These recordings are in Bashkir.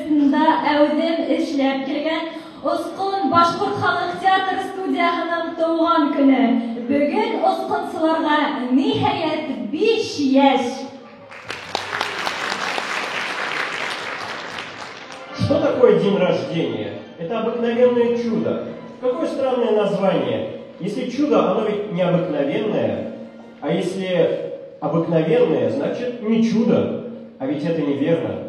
студиясында әүҙем эшләп килгән Осҡон башҡорт халыҡ театр студияһының тыуған көнө. Бөгөн осҡонсоларға ниһайәт 5 йәш. Что такое день рождения? Это обыкновенное чудо. Какое странное название. Если чудо, оно ведь необыкновенное. А если обыкновенное, значит не чудо. А ведь это неверно.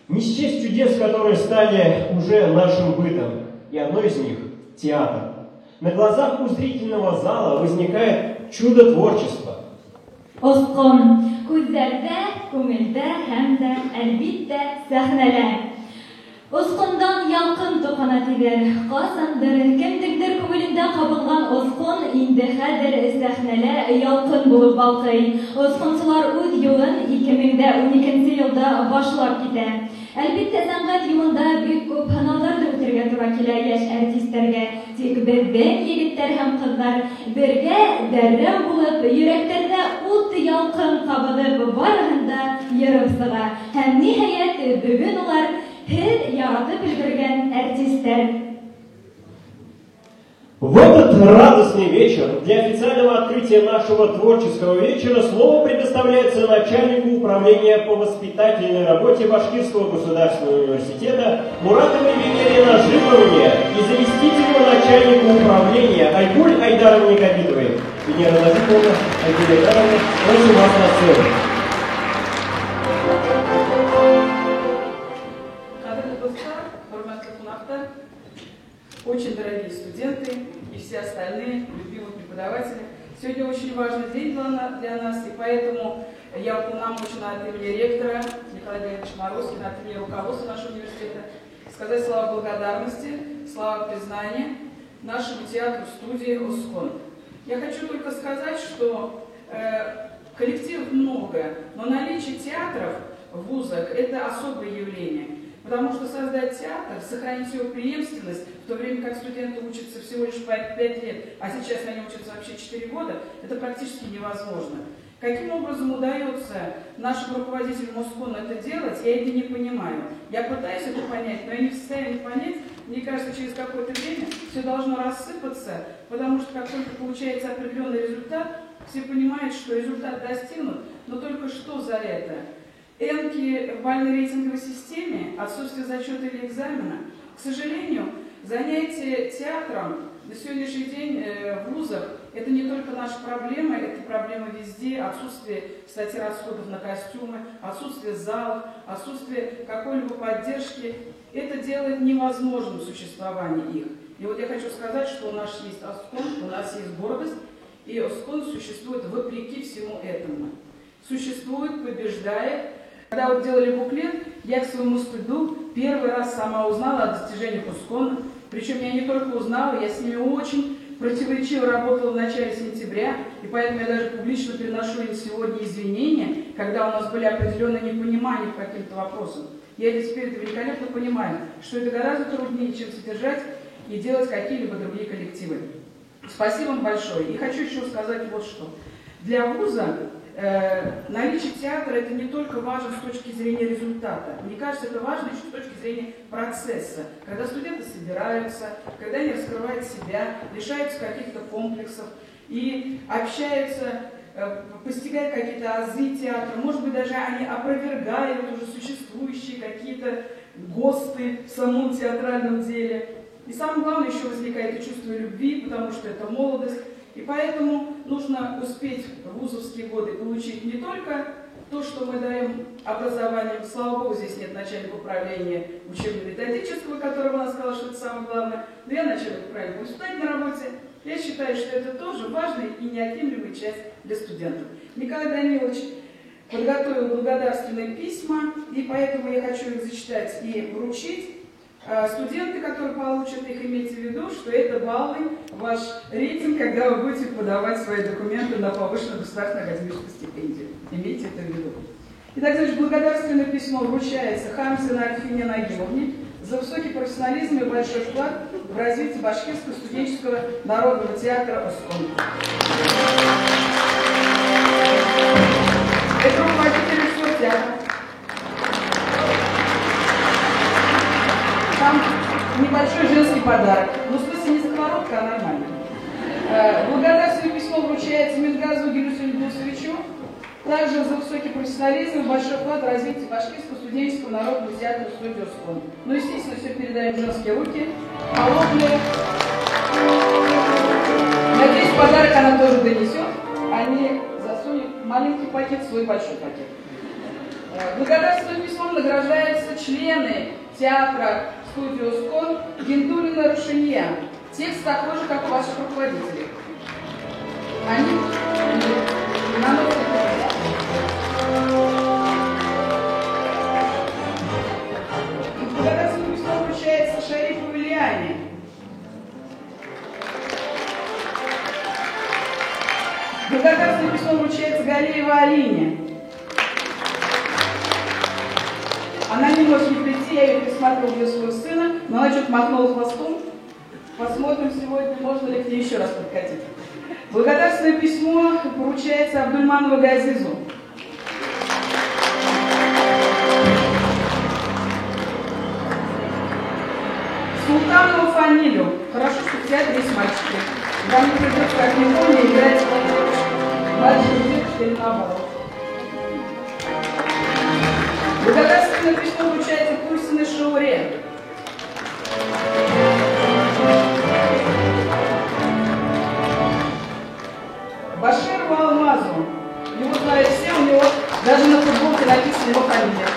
Не счесть чудес, которые стали уже нашим бытом. И одно из них – театр. На глазах у зрительного зала возникает чудо творчества. Осҡон күҙҙәрҙә, күңелдә һәм дә, әлбиттә, сәхнәлә. Осҡондан ялҡын тоҡана тиҙәр. Ҡасандыр, кемдеңдер күңелендә ҡабынған осҡон инде хәҙер сәхнәлә ялҡын булып балҡый. Осҡонсолар үҙ юлын 2012 йылда башлап китә. Әлбиттә, сәнғәт юлында бик күп һынауҙарҙы үтергә тура килә йәш артисттәргә. Тик беҙҙең егеттәр һәм ҡыҙҙар бергә дәррәү булып, йөрәктәрҙә ут ялҡын ҡабыҙып, барыһын да йырып сыға. Һәм ниһайәт, бөгөн улар һеҙ яратып өлгөргән артисттәр. В этот радостный вечер для официального открытия нашего творческого вечера слово предоставляется начальнику управления по воспитательной работе Башкирского государственного университета Муратовой Венере Нажимовне и заместителю начальнику управления Айгуль Айдаровне Габитовой. Венера Нажимовна, Айгуль Айдаровна, просим вас на сцену. Очень дорогие студенты и все остальные любимые преподаватели. Сегодня очень важный день для нас, и поэтому я уполномочена от имени ректора Николая Леонидовича Морозкина, от имени руководства нашего университета, сказать слова благодарности, слова признания нашему театру студии «Оскон». Я хочу только сказать, что коллективов много, но наличие театров в вузах – это особое явление. Потому что создать театр, сохранить его преемственность, в то время как студенты учатся всего лишь 5 лет, а сейчас они учатся вообще 4 года, это практически невозможно. Каким образом удается нашему руководителю Москона это делать, я это не понимаю. Я пытаюсь это понять, но я не в состоянии понять. Мне кажется, через какое-то время все должно рассыпаться, потому что как только получается определенный результат, все понимают, что результат достигнут, но только что за это? Энки в бальной рейтинговой системе, отсутствие зачета или экзамена. К сожалению, занятия театром на сегодняшний день в вузах – это не только наша проблема, это проблема везде. Отсутствие, кстати, расходов на костюмы, отсутствие залов, отсутствие какой-либо поддержки. Это делает невозможным существование их. И вот я хочу сказать, что у нас есть Оскон, у нас есть гордость, и Оскон существует вопреки всему этому. Существует, побеждает. Когда вот делали буклет, я к своему стыду первый раз сама узнала о достижениях Оскона. Причем я не только узнала, я с ними очень противоречиво работала в начале сентября, и поэтому я даже публично приношу им сегодня извинения, когда у нас были определенные непонимания по каким-то вопросам. Я это теперь великолепно понимаю, что это гораздо труднее, чем содержать и делать какие-либо другие коллективы. Спасибо вам большое. И хочу еще сказать вот что. Для вуза наличие театра – это не только важно с точки зрения результата. Мне кажется, это важно еще с точки зрения процесса. Когда студенты собираются, когда они раскрывают себя, лишаются каких-то комплексов и общаются, постигают какие-то азы театра. Может быть, даже они опровергают уже существующие какие-то ГОСТы в самом театральном деле. И самое главное, еще возникает и чувство любви, потому что это молодость. И поэтому нужно успеть в вузовские годы получить не только то, что мы даем образованием. Слава богу, здесь нет начальника управления учебно-методического, которого она сказала, что это самое главное. Но я начальник управления буду на работе. Я считаю, что это тоже важная и неотъемлемая часть для студентов. Николай Данилович подготовил благодарственные письма, и поэтому я хочу их зачитать и вручить. Студенты, которые получат их, имейте в виду, что это баллы, ваш рейтинг, когда вы будете подавать свои документы на повышенную государственную академическую стипендию. Имейте это в виду. Итак, значит, благодарственное письмо вручается Хамзиной Альфине Нагимовне за высокий профессионализм и большой вклад в развитие Башкирского студенческого народного театра «Оскон». Это руководитель режиссер театра. Большой женский подарок. Ну, в смысле, не сковородка, а нормально. Благодарственное письмо вручается Мингазу Гелюсу Индусовичу. Также за высокий профессионализм и большой вклад в развитие Башкирского студенческого народного театра студии «Ускон». Ну, естественно, все передаем в женские руки. Холодные. Надеюсь, подарок она тоже донесет. Они засунет маленький пакет в свой большой пакет. Благодарственным письмом награждаются члены театра студии «Ускон» Гендулина Рушинья. Текст такой же, как у ваших руководителей. Они наносят. Благодарственное письмо вручается Шарифу Ильяне. Благодарственное письмо вручается Галиевой Алине. Она не может не прийти, я ее присматривала для своего сына, но она что-то махнула хвостом. Посмотрим сегодня, можно ли к ней еще раз подкатить. Благодарственное письмо поручается Абдульманову Газизу. Султанову Фанилю. Хорошо, что в театре есть мальчики. Вам не придется, как не помню, играть мальчик, девушка или наоборот. Благодарственное письмо вручается Курсиной Шауре. Баширову Алмазу. Его знают все, у него даже на футболке написана его фамилия.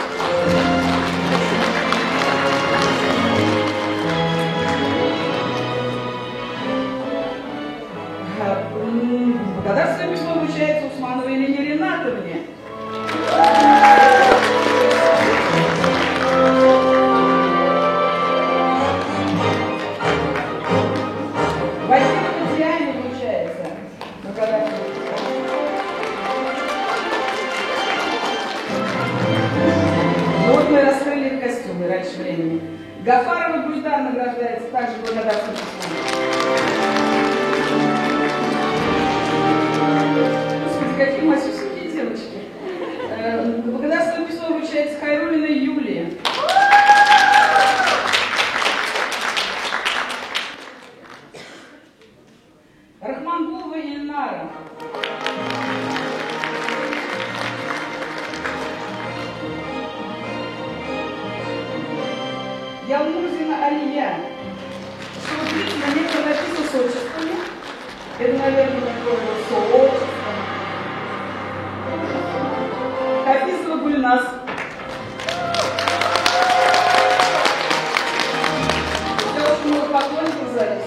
Благодарственное письмо вручается Усмановой Елене Ринатовне. Василию Татьяне вручается благодарственное письмо. Вот мы раскрыли их костюмы раньше времени. Гафарова Гульдар награждается также благодарственным письмом. Господи, какие масюсенькие девочки. Благодарственное письмо вручается Хайрулиной Юлии. Рахмангулова Ильнара. Ялмурзина Алия. Что удивительно, некоторые написано с отчествами. Это, наверное, такое вот сообщество. Хафизова Гульнас. Все очень много поклонников в зале.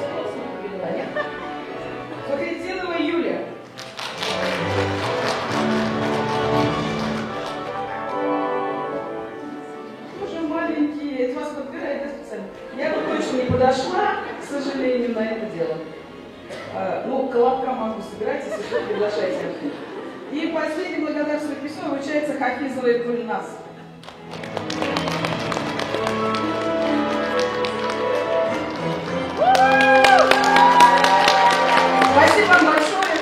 Фахретдинова Юлия. Тоже маленькие. Это вас подбирает, да, специально? Я бы точно не подошла, к сожалению, на это дело. Ну, колобка могу сыграть, если что, приглашайте. И последнее благодарственное письмо вручается Хафизовой Гульнас. Спасибо вам большое.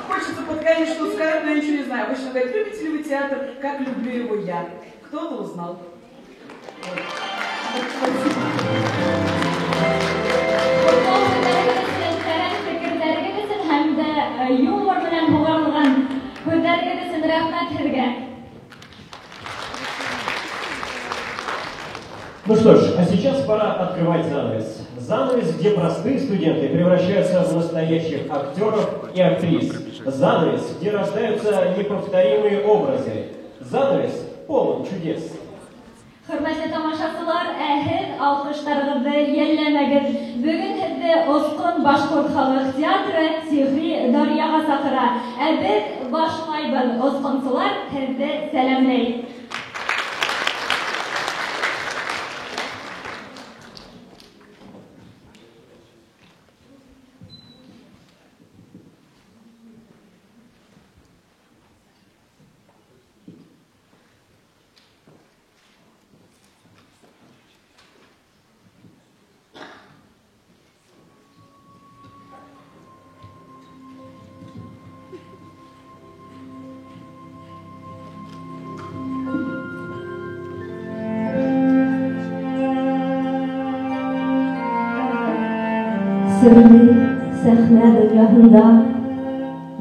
Хочется под конец что-то сказать, но я ничего не знаю. Обычно говорят, любите ли вы театр, как люблю его я. Кто-то узнал. Вот. Спасибо. Юмор менән һуғарылған һүҙҙәрегеҙ өсөн рәхмәт һеҙгә. Ну что ж, а сейчас пора открывать занавес. Занавес, где простые студенты превращаются в настоящих актеров и актрис. Занавес, где рождаются неповторимые образы. Занавес полон чудес. Хөрмәтле тамашасылар, ә һеҙ алҡыштарығыҙҙы йәлләмәгеҙ. Бөгөн һеҙҙе Осҡон башҡорт халыҡ театры сихри даръяға саҡыра. Ә беҙ башлайбыҙ. Осҡонсолар һеҙҙе сәләмләй. Серле сәхнә донъяһында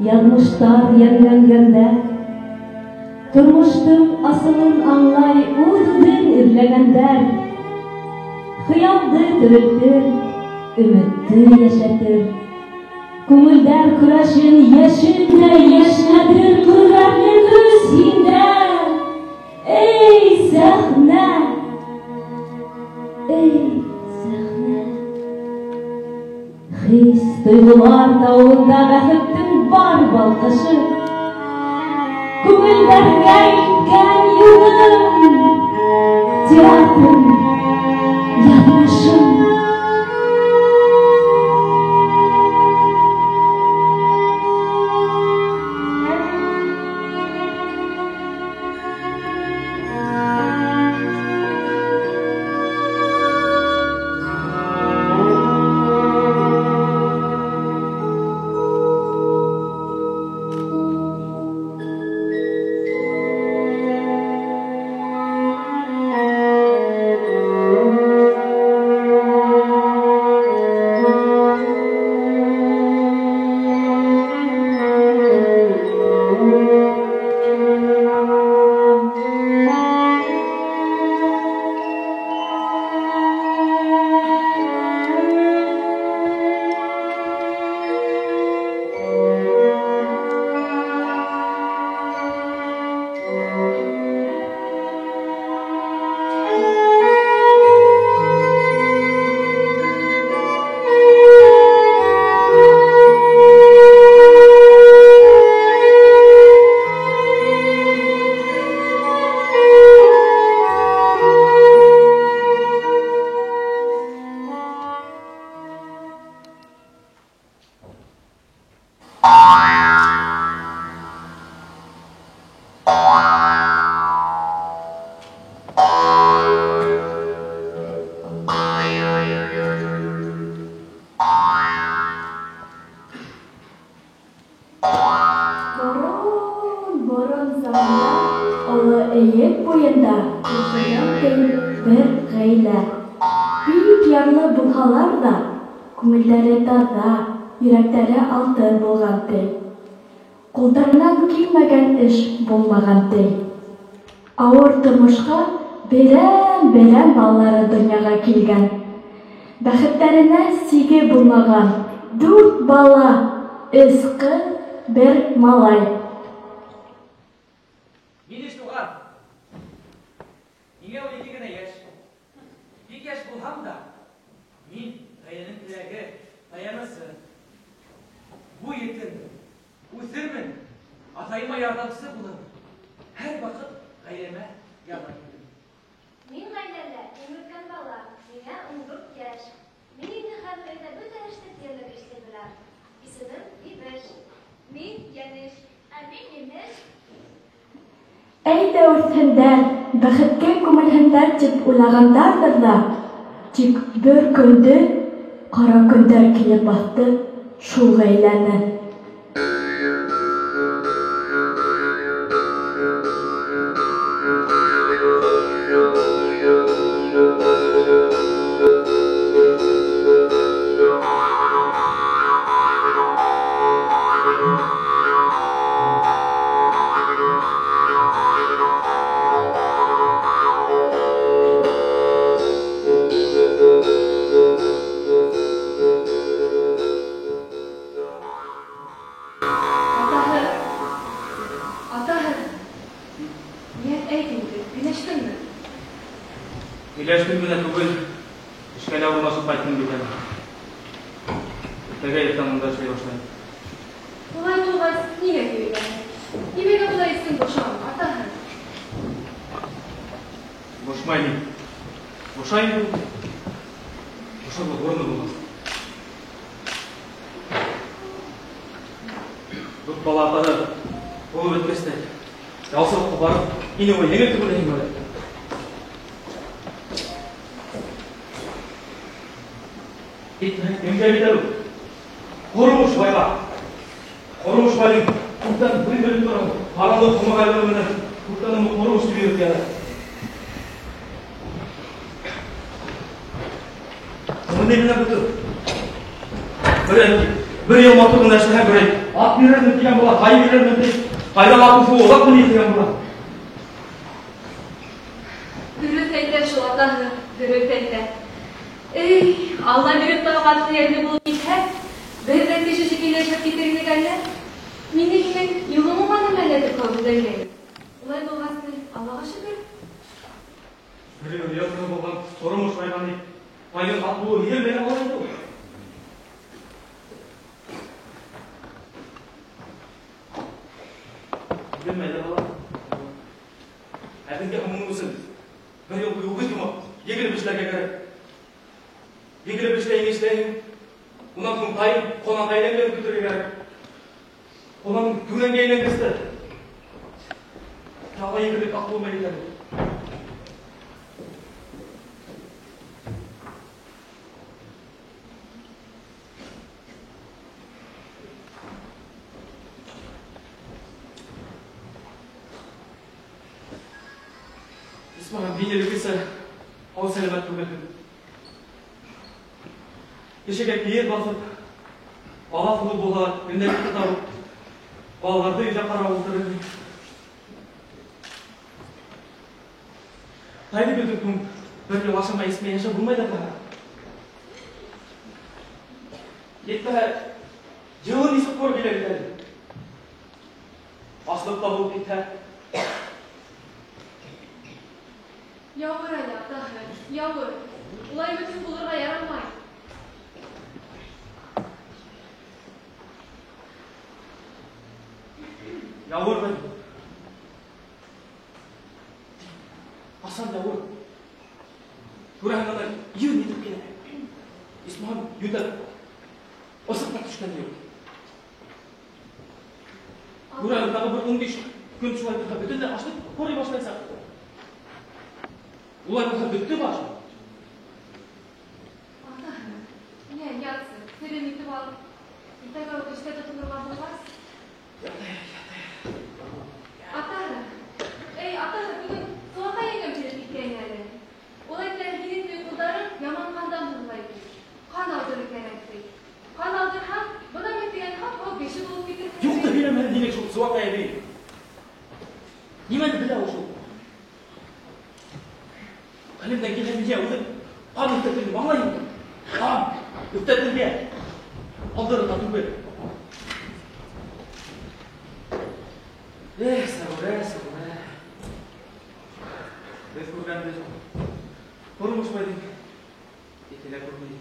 яҙмыштар йәмләнгәндә, тормоштоң асылын аңлай үҙ-үҙен эҙләгәндәр, хыялды терелтер, өмөттө йәшәтер, күңелдәр көрәшен йәшендә йәшнәтер ҡөҙрәтле көс һиндә. Эй, сәхнә! Эй, сәхнә! Хис тойғолар тауында бәхеттең бар балҡышы, күңелдәргә илткән юлым, театрым, яҙмышым. Бер йыл матур ғына эшләһәң, берәй ат бирермен тигән була, тай бирермен ти. Ҡайҙан ат үҫеүе оҙаҡмы ни тигән була. Дөрөҫ әйтә шул атаһы, дөрөҫ әйтә. Эй, Алла биреп торған аты йәнле булып китһә, беҙ ҙә кеше шикелле йәшәп китер инек әллә? Мине һинең юлың уңманымы әллә тип ҡабул. Улай булғас, Аллаға шөкөр. Бер йыл йыл булған тормош айғаны, айҙың ат булыуы һиҙелмәй ҡала инде ул. Һиҙелмәй ҙә ҡала. Ә беҙгә уның өсөн бер йыл буйы үгеҙ йомоп, егелеп эшләргә кәрәк. Егелеп эшләйһең, эшләйһең. Унан һуң тай ҡонанға әйләнгән көтөргә кәрәк. Унан көнәнгә әйләнгәс тә тағы егелеп ат булмай китә. Исмаһам, һин элеккесә һау сәләмәт түгелһең. Кешегә кейеҙ баҫып, бала һылыу булһа, көндәлекте табып, балаларҙы өйҙә ҡарап ултырыр. Тайҙы бөтөн көн бер йыл ашамай эсмәй йәшәп булмай ҙа таһа. Етмәһә, йылы нисек ҡор килә бит әле. Аслыҡ та булып китһә. Яуыр әле, атаһы, яуыр. Улай өмөтһөҙ булырға ярамай. Яуыр бит. Асан яуыр. Күрәһең, ана йын итеп килә. Исмаһам, йүтәл. Осоп та төшкән юҡ. Күрәһең, тағы бер 15 көн шулай торһа, бөтөнләй ашлыҡ ҡорой башлайсаҡ. Улай булһа, бөттө баш. Атаһы, йә, ятсы, серен итеп алып, иртәгә үк эшкә тотонорға булғас. Ята, ята. Атаһы, эй, атаһы, бөгөн Сулаҡай еңгәм килеп киткәйне әле. Ул әйтә, һинең ти ҡулдарың яман ҡандан һыҙлай ти. Ҡан алдырыр кәрәк ти. Ҡан алдырһаң, бына мин тигән һап-һау кеше булып китерһең. Юҡ та һөйләмәһен тинек шул Сулаҡай әбей. Нимәне белә ул шул? Хәлемдән килһә, мин үҙем ҡан өҫтәтергә аңлайым. Ҡан өҫтәтергә алдырырға түгел. Эх, Сәғүрә, Сәғүрә. Беҙ күргәнбеҙ. Тормош байҙың ете лә күрмәй.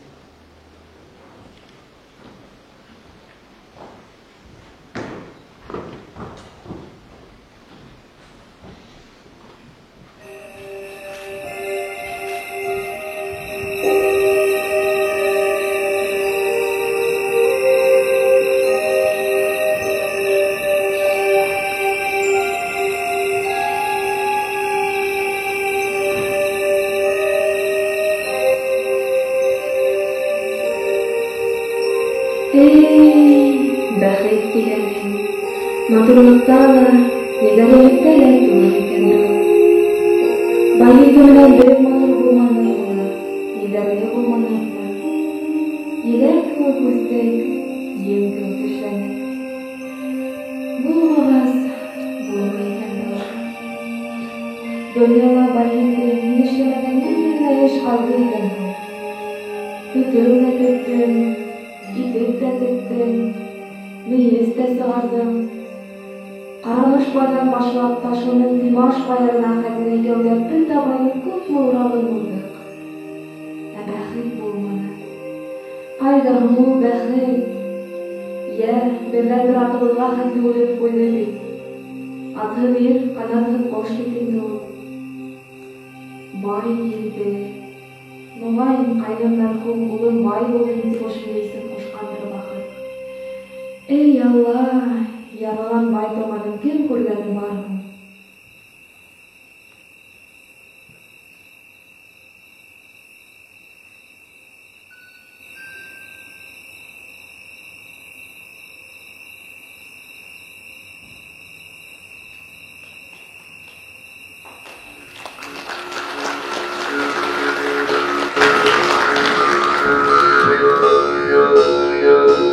Эй, бәхет тигән матурлыҡта ла, егәрлелектә лә түгел икән ул. Бай йөҙө менән бер матур булманы ла, егәрле булманы ла. Еләк кеүек үҫтек, ем кеүек эшләнек. Булмағас, булмай икән ул. Донъяла бай һикереп, ни эшләмәгән ни генә эш ҡалды икән һуң? Көтөү ҙә көттөм, итек тә тектем, мейес тә сығарҙым. Ҡарамыш байҙан башлап Ташлының Тимаш байырына хәтле икәүләп бөтә байҙың күпме урағын урҙыҡ. Ә бәхет булманы. Ҡайҙа һуң ул бәхет? Йә, берҙән-бер атыбыҙға хәтле үлеп ҡуйҙы бит. Атһыҙ ир, ҡанатһыҙ ҡош бит инде ул. Бай килде. Моғайын, ҡайным мәрхүм улым бай булһын тип ошондай исем ҡушҡандыр бахыр. Эй, Алла, яралан бай тыуғанын кем күргәне бар һуң? Thank you.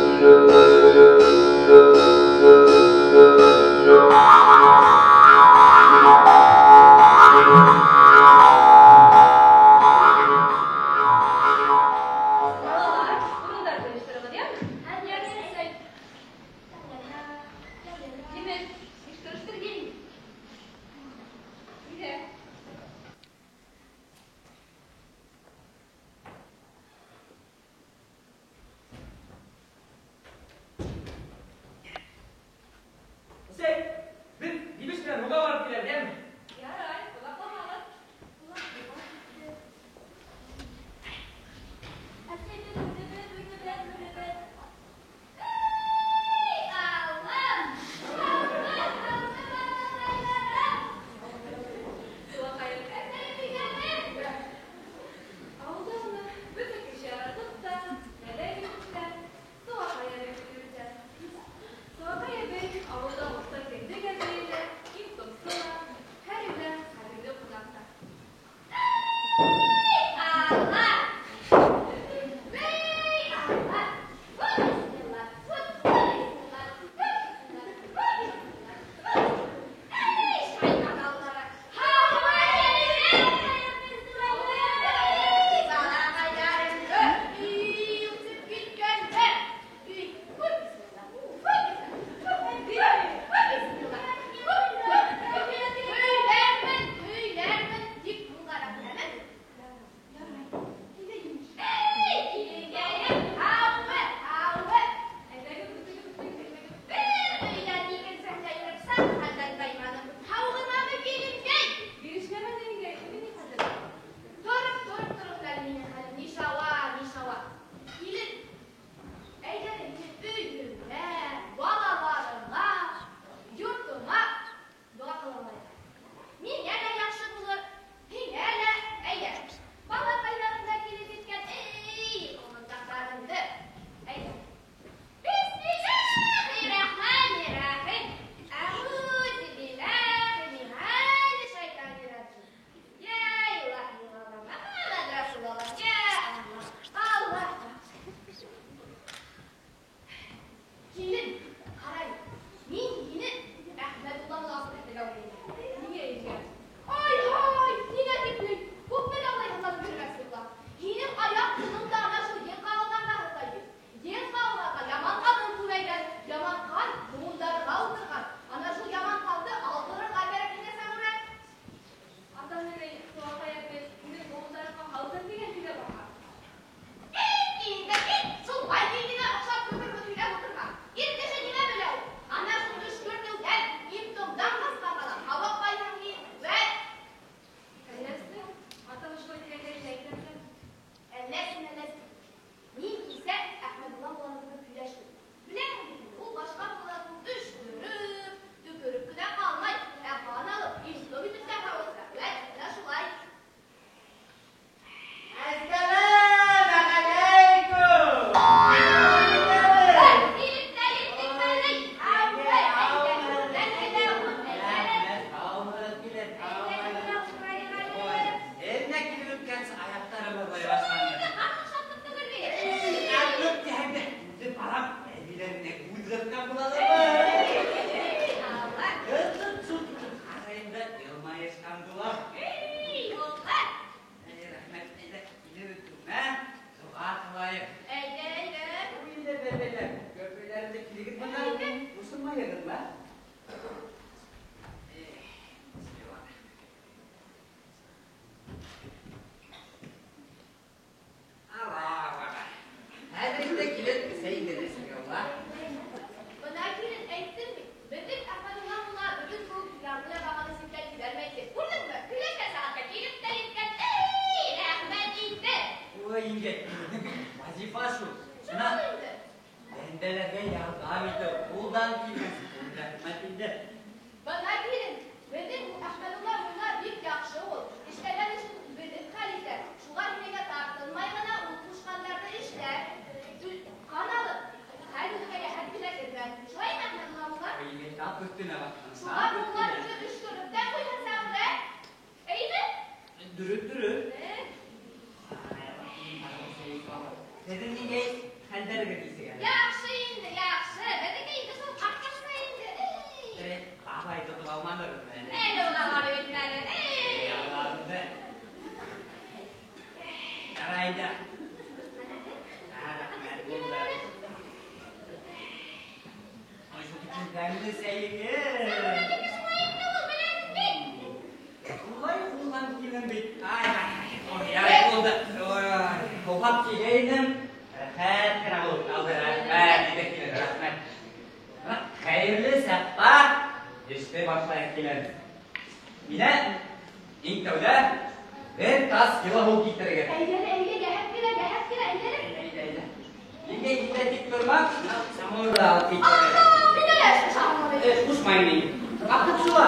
Еңгә, беҙҙең бит вазифа шул. Бына бәндәләргә ярҙам итеү, ҡулдан килгәнсә. Рәхмәт инде. Бына килен, беҙҙең Әхмәдулла мулла бик яҡшы ул. Эшләгән эшен белеп хәл итә. Шуға һинеңә тартынмай ғына ул ҡушҡандарҙы эшләр. Ҡан алып, хәл үҙеңә йәһәт кенә кермәҫ. Шулаймы, Әхмәдулла мулла? Еңгә, тап өҫтөнә баҫҡан. Шуға мулла үҙе өшкөрөп тә ҡуйһын сағында. Эйме? Дөрөҫ, дөрөҫ. Һеҙҙең ниндәй хәлдәрегеҙ нисек әле? Яҡшы инде, яҡшы. Беҙҙеке инде шул ҡартҡанса инде. Бабай тотоп алманығыҙмы әле? Әле уға барып етмәне. Аллаһымды. Ярай инде. Рәхмәт булды. Ай, шул тиклем тәмле сәйегеҙ. Улай ҡулдан килен бит. Ай, ай, ой, ярай булды. Ой, һыуһап килгәйнем. Рәхәт кенә булып ҡалды. Рәхмәт, инде килен, рәхмәт. Бына хәйерле саҡта эште башлайыҡ, килен. Минә иң тәүҙә бер тас кило һыу килтерегеҙ. Әйҙә, әйҙә, йәһәт кенә, йәһәт кенә, әйҙә. Әйҙә, әйҙә. Еңгә, еңгә, тик торма. Бына самауырҙы алып килтерегеҙ. Ага, мин әле эш ҡушамын. Эш ҡушмайым мин. Ваҡыт шуға.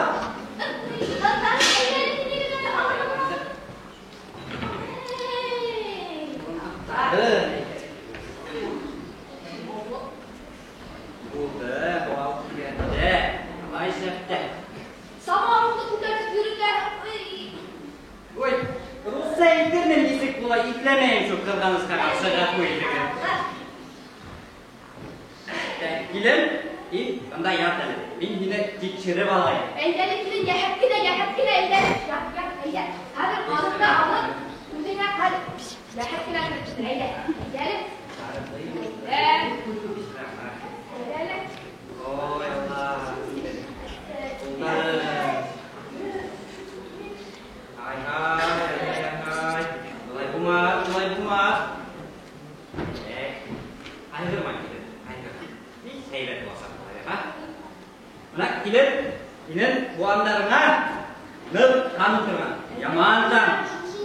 Булды, һыу алып килгәндә. Алай шәптә. Самауырыңды күтәртеп йөрөтә. Ой, русса әйтермен нисек була, ипләмәйем шул ҡыҙғанысҡа ҡаршы, ғәфү итегеҙ. Килен, һин бында ят әле. Мин һине тикшереп алайым. Әйҙә әле, килен, йәһәт кенә, йәһәт кенә, әйҙә. Ят, ят, әйҙә. Хәҙер ҡаныңды алып, үҙеңә хәл. Йәһәт кенә кереп, әйҙә. Әйҙә әле. Әйҙә. Әйҙә әле. Ой, Алла. Улдарым. Ай, ай, ай, ай. Улай булмаҫ, улай булмаҫ. Ҡайғырма, килен, ҡайғырма. Бик һәйбәт буласаҡ улай, һа? Бына, килен, һинең туғандарыңа ныҡ ҡан ултырған. Яман ҡан.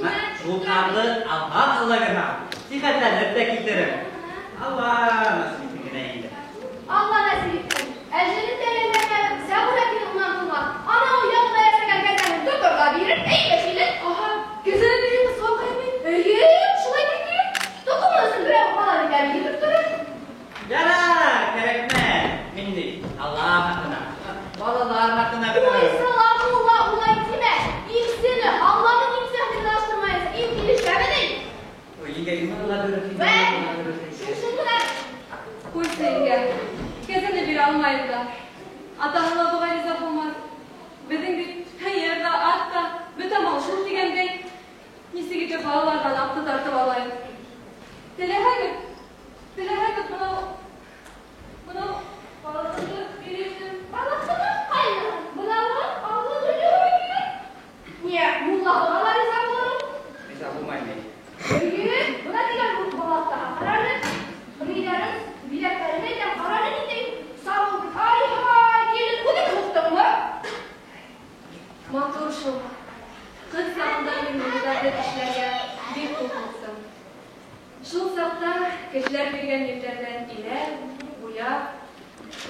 Бына шул ҡанды алһаҡ Алла бирһә, сихәтләнеп тә китерер. Алла насип итһен генә инде. Алла насип итһен. Әжелен дә йәлләмәгеҙ, Сәғүрә килен унан тыуған. Ана ул яңында йәшәгән кәзәне тоторға бирер. Әйҙә, килен. Аһа, кәзәне биреп ҡыҫҡа ҡуймай. Эйе, шулай бит. Тоҡомо өсөн берәү ҡала бит әле, етеп торор. Ярар, кәрәкмәҫ. Мин ни, Алла хаҡына, балалар хаҡына гына. Ой, салам, мулла, улай тимә. Имсене, Алланың имсеһен алыштырмайбыҙ. Им килешәме ни? Ой, еңгә, иман дөрөҫ, Вә, иман дөрөҫ. шушын ғына. Ҡуйсы, еңгә, кәзәне бирә алмайым да. Атаһы ла быға риза булмаҫ. Беҙҙең бит һыйыр ҙа, ат та, бөтә мал шул тигәндәй. Нисек итеп балаларҙан аҡты тартып алайым? Теләһәгеҙ, теләһәгеҙ, бынау балаларҙы бирермен. Балаҡтының ҡайҙа? Бынауы аллы гөллө. Ниә, мулла быға ла риза булыр ул? Риза булмайым мин. Эйе, бына тигән был балаҡтарға ҡараны. Мейҙәрен, биләктәрен әйтәм, ҡараны ниндәй сауыл. Ай-һай, килен, үҙең һуҡтыңмы? Матур шул. Ҡыҙ сағында мин муллаларҙы тешләргә бик ҡурҡынсым. Шул саҡта кешеләр биргән елдәрҙән иләп, буяп,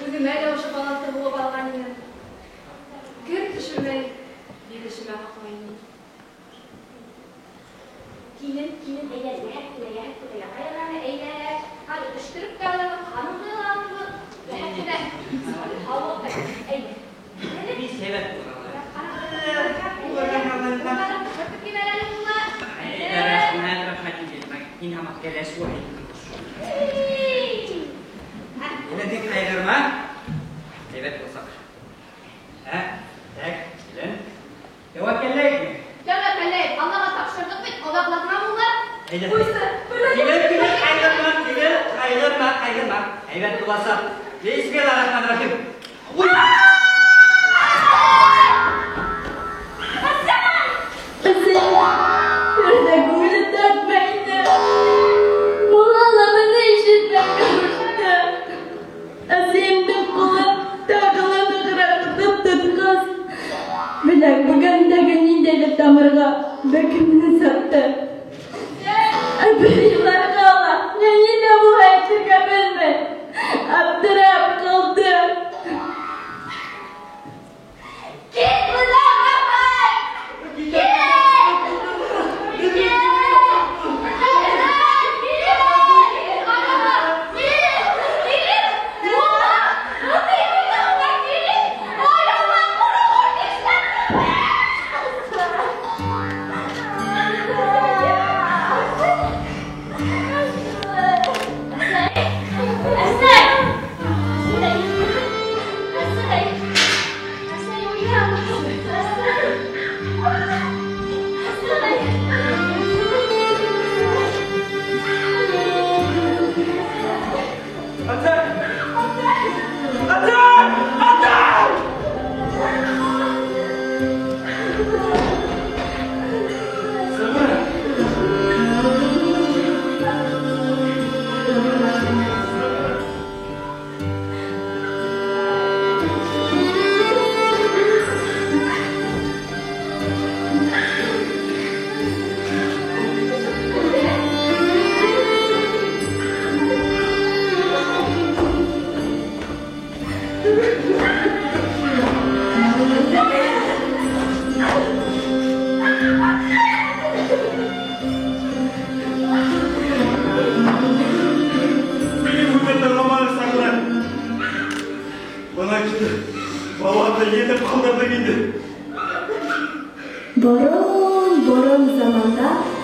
үҙемә лә ошо балаҫты һуғып алған инем. Кер төшөрмәй, бирешемә һаҡлай инем. Килен, килен, әйҙә, йәһәт кенә, йәһәт кенә, яҡайғаны, әйҙә. Хәҙер өшкөрөп тә алырбыҙ, ҡаныңды ла алырбыҙ. Йәһәт кенә, һаулыҡ, әйҙә. Бик һәйбәт булыр. Әйҙә, рәхмәт, рәхмәт, еңгә. Һин һаман кәләш булһын. Әле тик ҡайғырма. Һәйбәт булсаҡ. Ә, тәк, килен. Тәүәккәлләйекме? Тәүәккәлләйек. Аллаға тапшырҙыҡ бит, оҙаҡлатма мулла. Әйҙә. Ҡуйсы, Килен, килен, ҡайғырма, килен, ҡайғырма, ҡайғырма. Һәйбәт буласаҡ. Бисмиллахиррахманиррахим. Уй! Әсәй, күңеле тартмай инде. Мулла ла быны ишетмәй ҡушты. Әсәйемдең ҡулы тағы ла нығыраҡ ҡыҫып тотҡас, беләк бөгөндәге ниндәйҙер тамырға бәкемене сапты. Ә бер йылан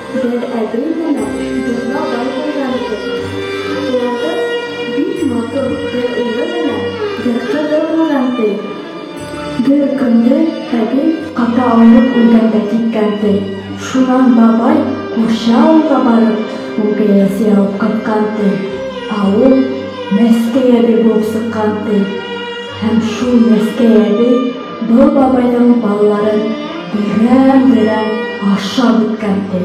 Бер әбей менән бер бабай булған ти. Уларҙың бик матур бер улы менән бер ҡыҙы булған ти. Бер көндө әбей ҡаты ауырып үлгән дә киткән ти. Шунан бабай күрше ауылға барып, үгәй әсәй алып ҡайтҡан ти. Ә ул Мәскәй әбей булып сыҡҡан ти. Һәм шул Мәскәй әбей был бабайҙың балаларын берәм-берәм ашап бөткән ти.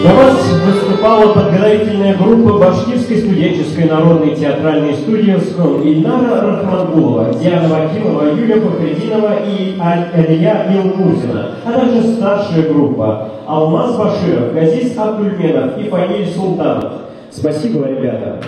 Для вас выступала подготовительная группа Башкирской студенческой народной театральной студии «Оскон» Ильнара Рахмангулова, Диана Вакилова, Юлия Фахретдинова и Алия Илмурзина, а также старшая группа Алмаз Баширов, Газиз Абдульменов и Фаниль Султанов. Спасибо, ребята!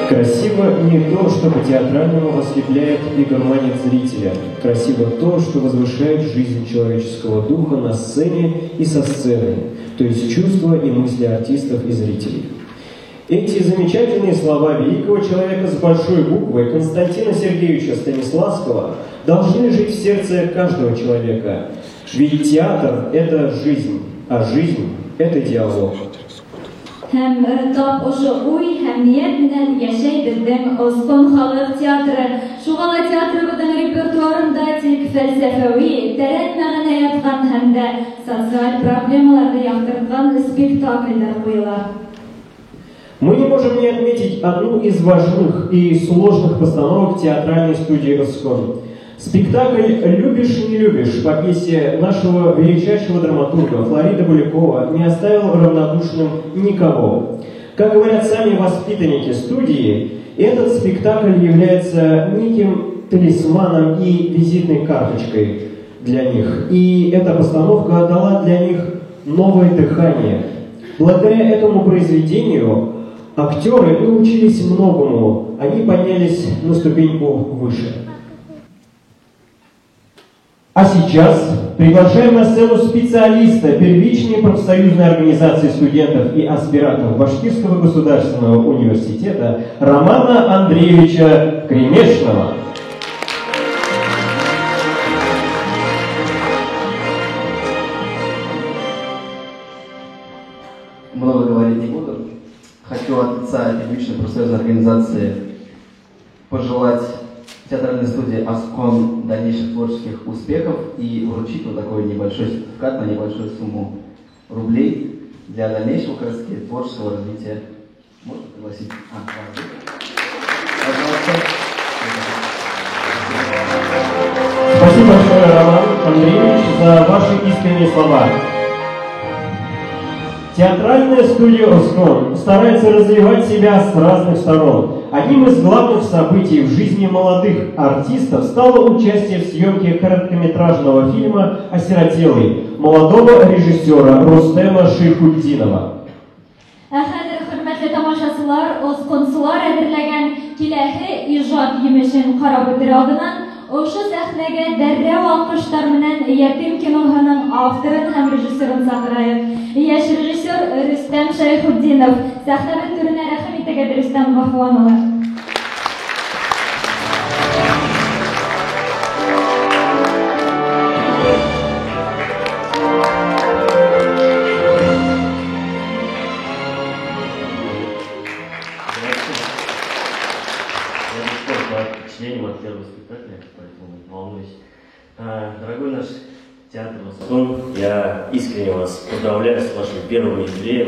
Красиво не то, что по-театральному ослепляет и дурманит зрителя. Красиво то, что возвышает жизнь человеческого духа на сцене и со сцены, то есть чувства и мысли артистов и зрителей. Эти замечательные слова великого человека с большой буквы Константина Сергеевича Станиславского должны жить в сердце каждого человека. Ведь театр – это жизнь, а жизнь – это диалог. Һәм тап ошо уй һәм ниәт менән йәшәй беҙҙең Оскон халыҡ театры. Шуға ла театрыбыҙҙың репертуарында тик фәлсәфәүи, тәрән мәғәнә ятҡан һәм дә социаль проблемаларҙы яҡтыртҡан спектаклдәр ҡуйыла. Мы не можем не отметить одну из важных и сложных постановок театральной студии «Оскон». Спектакль «Любишь, не любишь» по пьесе нашего величайшего драматурга Флорида Булякова не оставил равнодушным никого. Как говорят сами воспитанники студии, этот спектакль является неким талисманом и визитной карточкой для них. И эта постановка дала для них новое дыхание. Благодаря этому произведению актеры научились многому, они поднялись на ступеньку выше. А сейчас приглашаем на сцену специалиста первичной профсоюзной организации студентов и аспирантов Башкирского государственного университета Романа Андреевича Кремешного. Много говорить не буду. Хочу от лица первичной профсоюзной организации пожелать театральной студии «Оскон» дальнейших творческих успехов и вручить вот такой небольшой сертификат на небольшую сумму рублей для дальнейшего, как раз таки, творческого развития. Можно пригласить? Пожалуйста. Спасибо большое, Роман Андреевич, за ваши искренние слова. Театральная студия «Оскон» старается развивать себя с разных сторон. Одним из главных событий в жизни молодых артистов стало участие в съемке короткометражного фильма «Осиротелый» молодого режиссера Рустема Шайхутдинова. Ә хәҙер, хөрмәтле тамашасылар, осконсылар әҙерләгән киләһе ижад емешен ҡарап үтер алдынан ошо сәхнәгә дәррәү алҡыштар менән Ятим киноһының авторын һәм режиссерын саҡырайыҡ. Йәш режиссер Рөстәм Шәйхетдинов. Сәхнәбеҙ түренә рәхим итегеҙ, Рөстәм Ғафуан улы. Дорогой наш театр «Оскон», я искренне вас поздравляю с вашим первым юбилеем.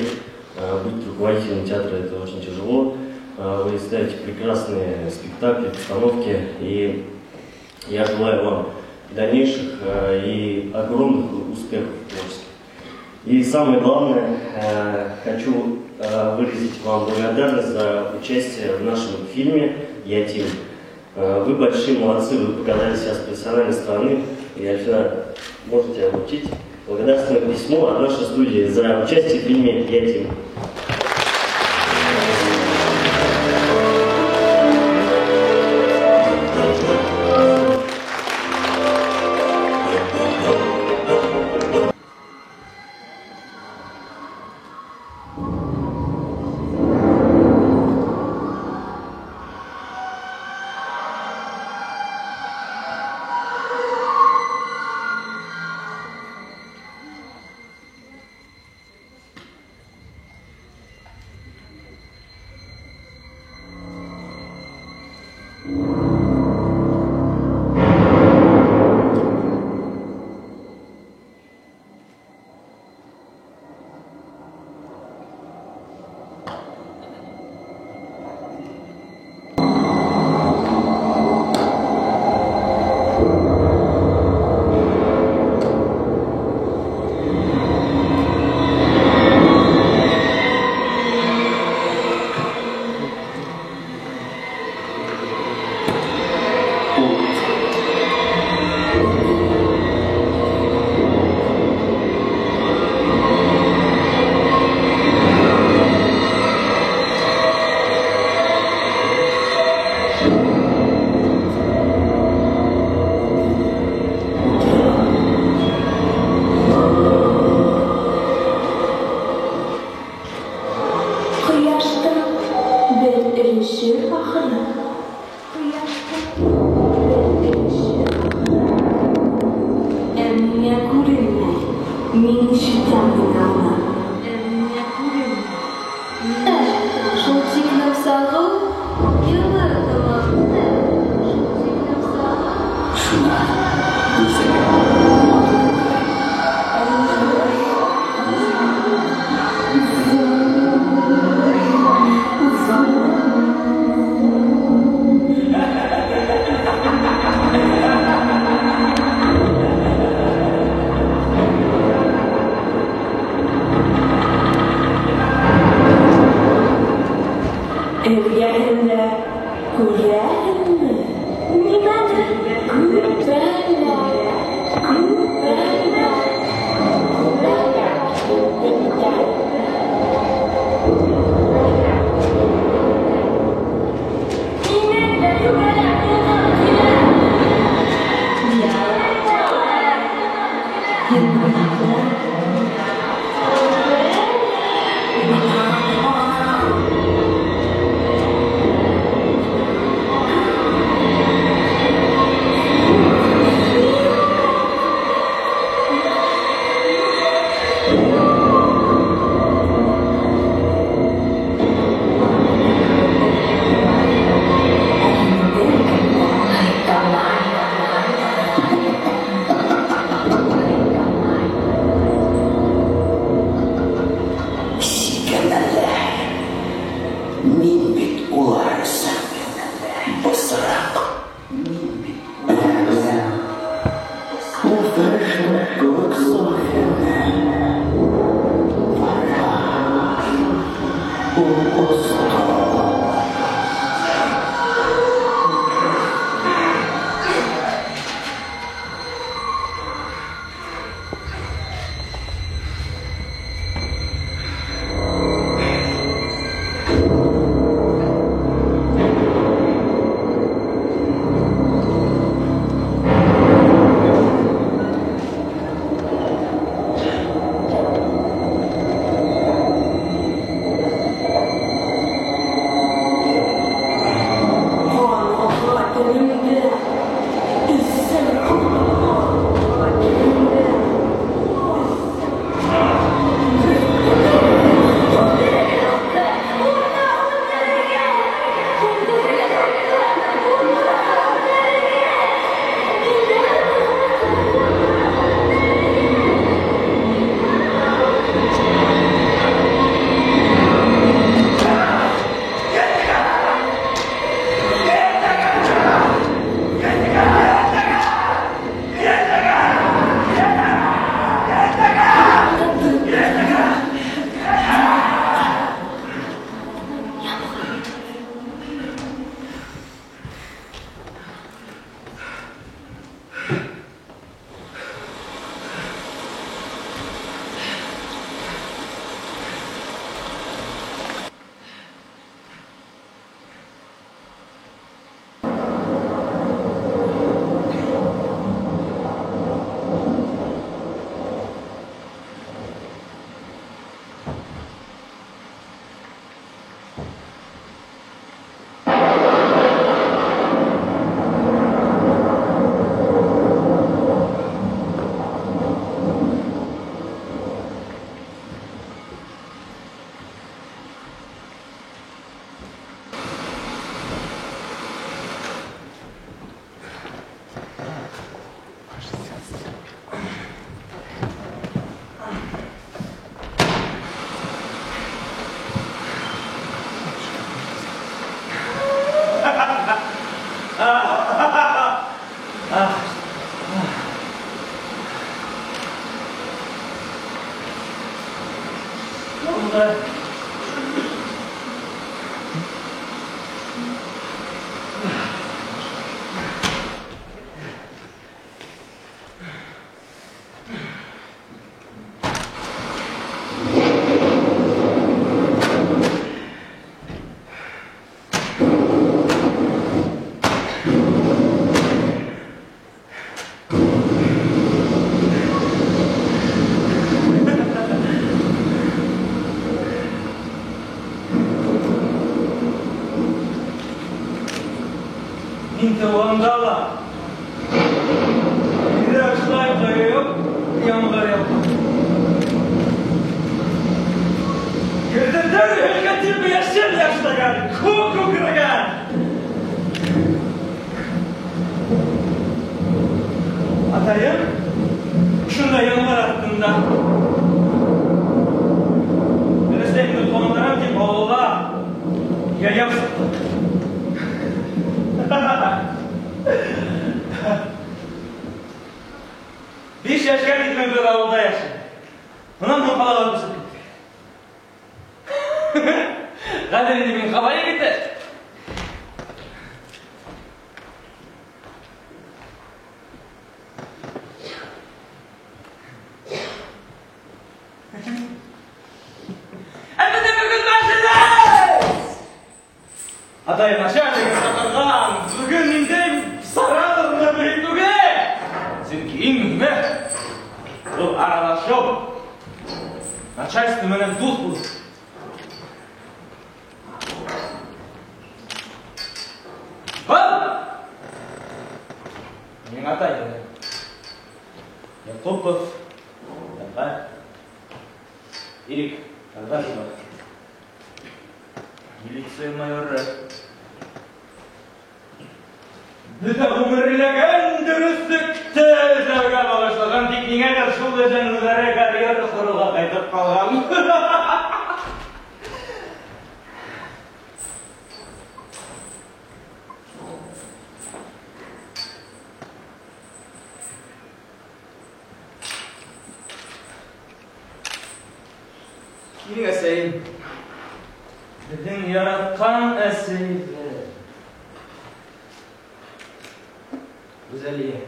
Быть руководителем театра – это очень тяжело. Вы ставите прекрасные спектакли, постановки, и я желаю вам дальнейших и огромных успехов в творчестве. И самое главное, хочу выразить вам благодарность за участие в нашем фильме «Ятим». Вы большие молодцы, вы показали себя с профессиональной стороны. И, Альфина, можете обучить. Благодарственное письмо от нашей студии за участие в фильме «Ятим». Мин бит үҙем Ул фәрештә кеүек саф ине. Вафат. Ул осто. Кан ага телемдә, Өзсәң кан ага телемдә. Мин тыуғанда ла Йөрәк шулай ҡойоп, ямғыр яуған. Ерҙе дер һелкетеп йәшен йәшнәгән, күк күкрәгән. Атайым шундай ямғыр аҫтында өләсәйемде ҡыуандырам тип ауылға йәйәү сыҡты. 5 йәшкә тиклем беҙ ауылда йәшәнек. Унан һуң ҡалаға күсеп киттек. Хәҙер инде мин ҡала егете. Әлбиттә, бөгөн мәжлес! Атайым начальнигы саҡырған. Бөгөн ниндәй саралыр мөһим түгел. Сөнки иң мөһиме ул аралашыу. Начальство менән дуҫ булыу. Был минең атайым. Яҡупов Тәлғәт Ирек Тәлғәт улы. Милиция майоры. Бөтә ғүмерләгән дөрөҫлөктө эҙләүгә бағышлаған, тик ниңәлер шул эҙҙән үҙҙәре карьера ҡороуға ҡайтып ҡалған. Минең әсәйем. Беҙҙең яратҡан әсәйебеҙ. Гүзәлиә.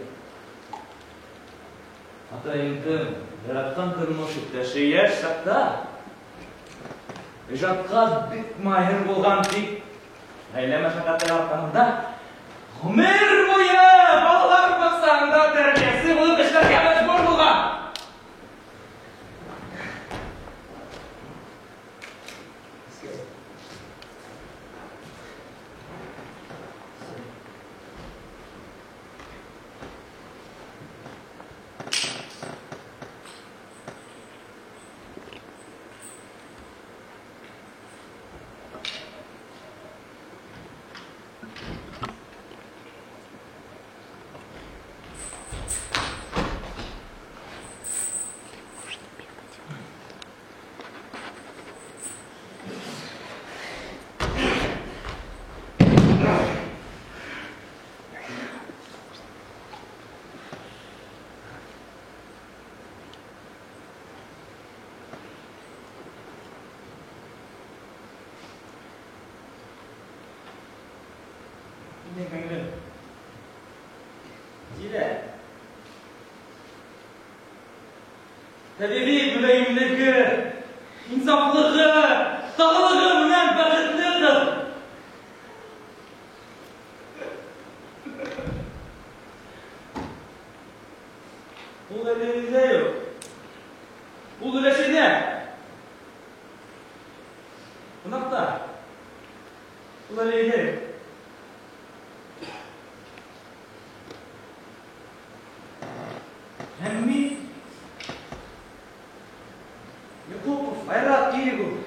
Атайымдың яратҡан тормош иптәше йәш саҡта ижадҡа бик маһир булған, тик ғаилә мәшәҡәте арҡаһында ғүмер буйы балалар баҡсаһында тәрбиәсе булып эшләргә мәжбүр булған. Тәбиғи мөләйемлеге, инсафлығы, сағылығы менән бәхетле ҡыҙ. Ул әле өйҙә юҡ. Ул өләсәйҙә. Ҡунаҡта. Ул әле өйҙә юҡ. Һәм мин Якупов Айрат Ирек улы.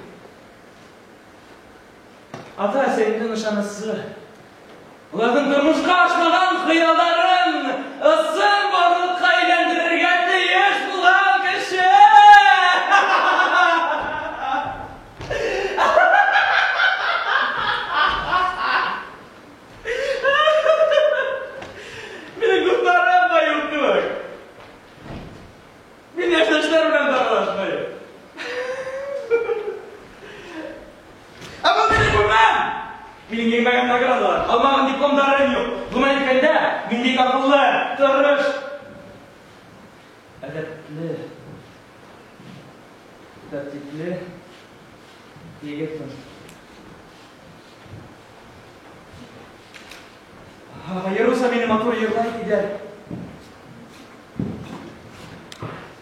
Ата әсәйемдең ышанысы, уларҙың тормошҡа ашмаған хыялдарын ысын барлыҡҡа әйләндерергә тейеш булған кеше. Минең дуҫтарым да юҡ кеүек. Мин йәштәштәр менән дә аралашмайым. Ә был минең бүлмәм! Минең еңмәгән наградалар, алмаған дипломдарым юҡ. Ғөмүмән әйткәндә, мин бик аҡыллы, тырыш, әҙәпле, тәртипле егетмен. Айырыуса мине матур йырлай тиҙәр.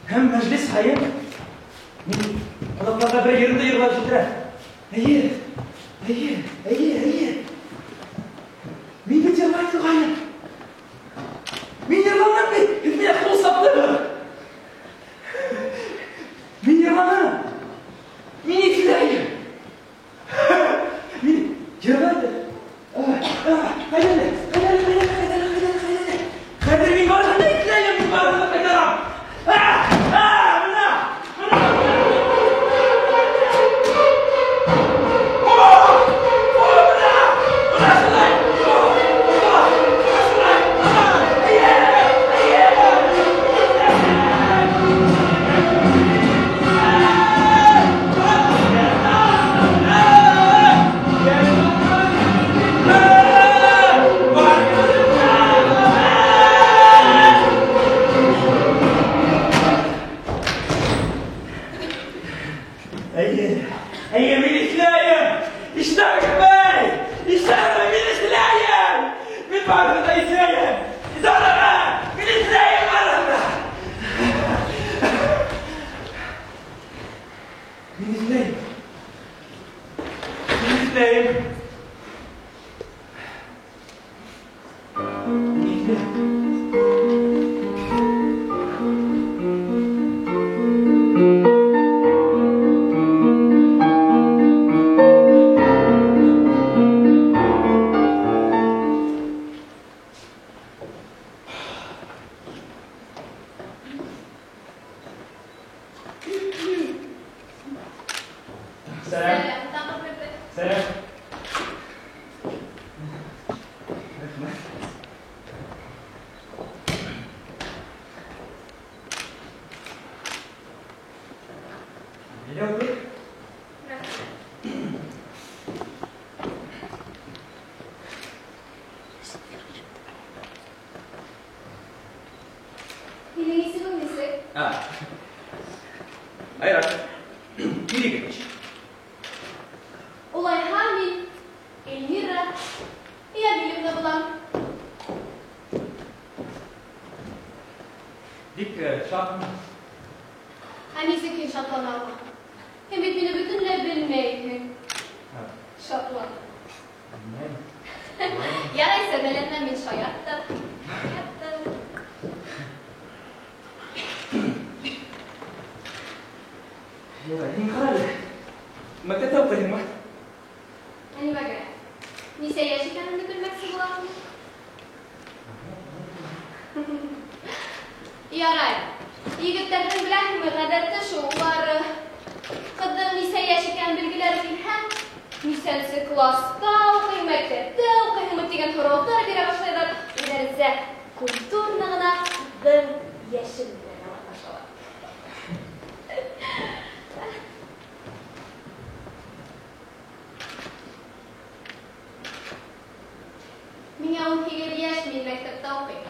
Һәм мәжлес һайын мин ҡунаҡтарға бер йырымды йырлап етерәм. Эйе, эйе, эйе, эйе. Мин бит йырлай торғайным. Мин йырланым бит, һеҙ миңә ҡул саптығыҙ. Мин йырланым. Мин иҫләйем. Мин йырлайым. Ҡайҙа әле, ҡайҙа әле, ҡайҙа әле, ҡайҙа әле, ҡайҙа әле, ҡайҙа әле. Хәҙер мин барыһын да иҫләйем, мин барыһын да ҡайтарам. Бына, бына. Һинең исемең нисек? Айрат. Ирекович. Улайһа мин Эльмира Ямилевна булам. Бик шатмын. Ә нисек һин шатлана алаһың? Һин бит мине бөтөнләй белмәйһең. Шатлан. Белмәйем. Ярайса, беләм, мин шаярттым. Шаярттым. Ярай, һин ҡара әле. Мәктәптә уҡыйһыңмы? Ә нимәгә? Нисә йәш икәнеңде белмәксе булаһың? Ярай. Егеттәрҙең беләһеңме, ғәҙәте шул, улар ҡыҙҙың нисә йәш икәнен белгеләре килһә, нисәнсе класста уҡыйһың, мәктәптә уҡыйһыңмы тигән һорауҙар бирә башлайҙар. Үҙҙәренсә культурно ғына ҡыҙҙың йәшен белергә маташалар. Миңә 18 йәш, мин мәктәптә уҡыйым.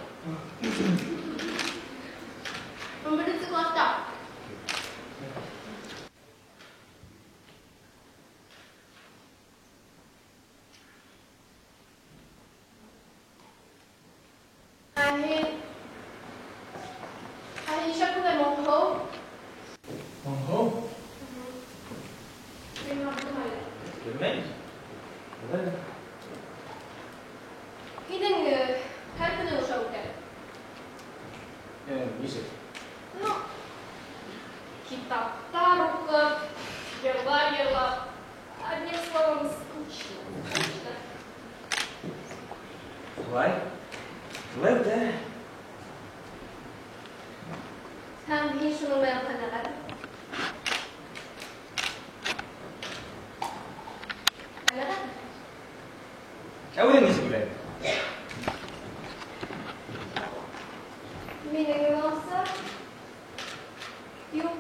11-нсе класста. Ә һин нишләп шундай моңһоу? Моңһоу? Мин яратам әле. Белмәйем. Белмәйем. Һинең һәр көнөң ошо үтә. Нисек? Ну, китаптар уҡып, йырлар йырлап. Одним словом, скучно. Скучно. Шулай. Шулай үтә. Һәм һин шуның менән ҡәнәғәт? Ҡәнәғәт? Ә үҙең нисек уйлайһың? Минең уйлауымса, юҡ.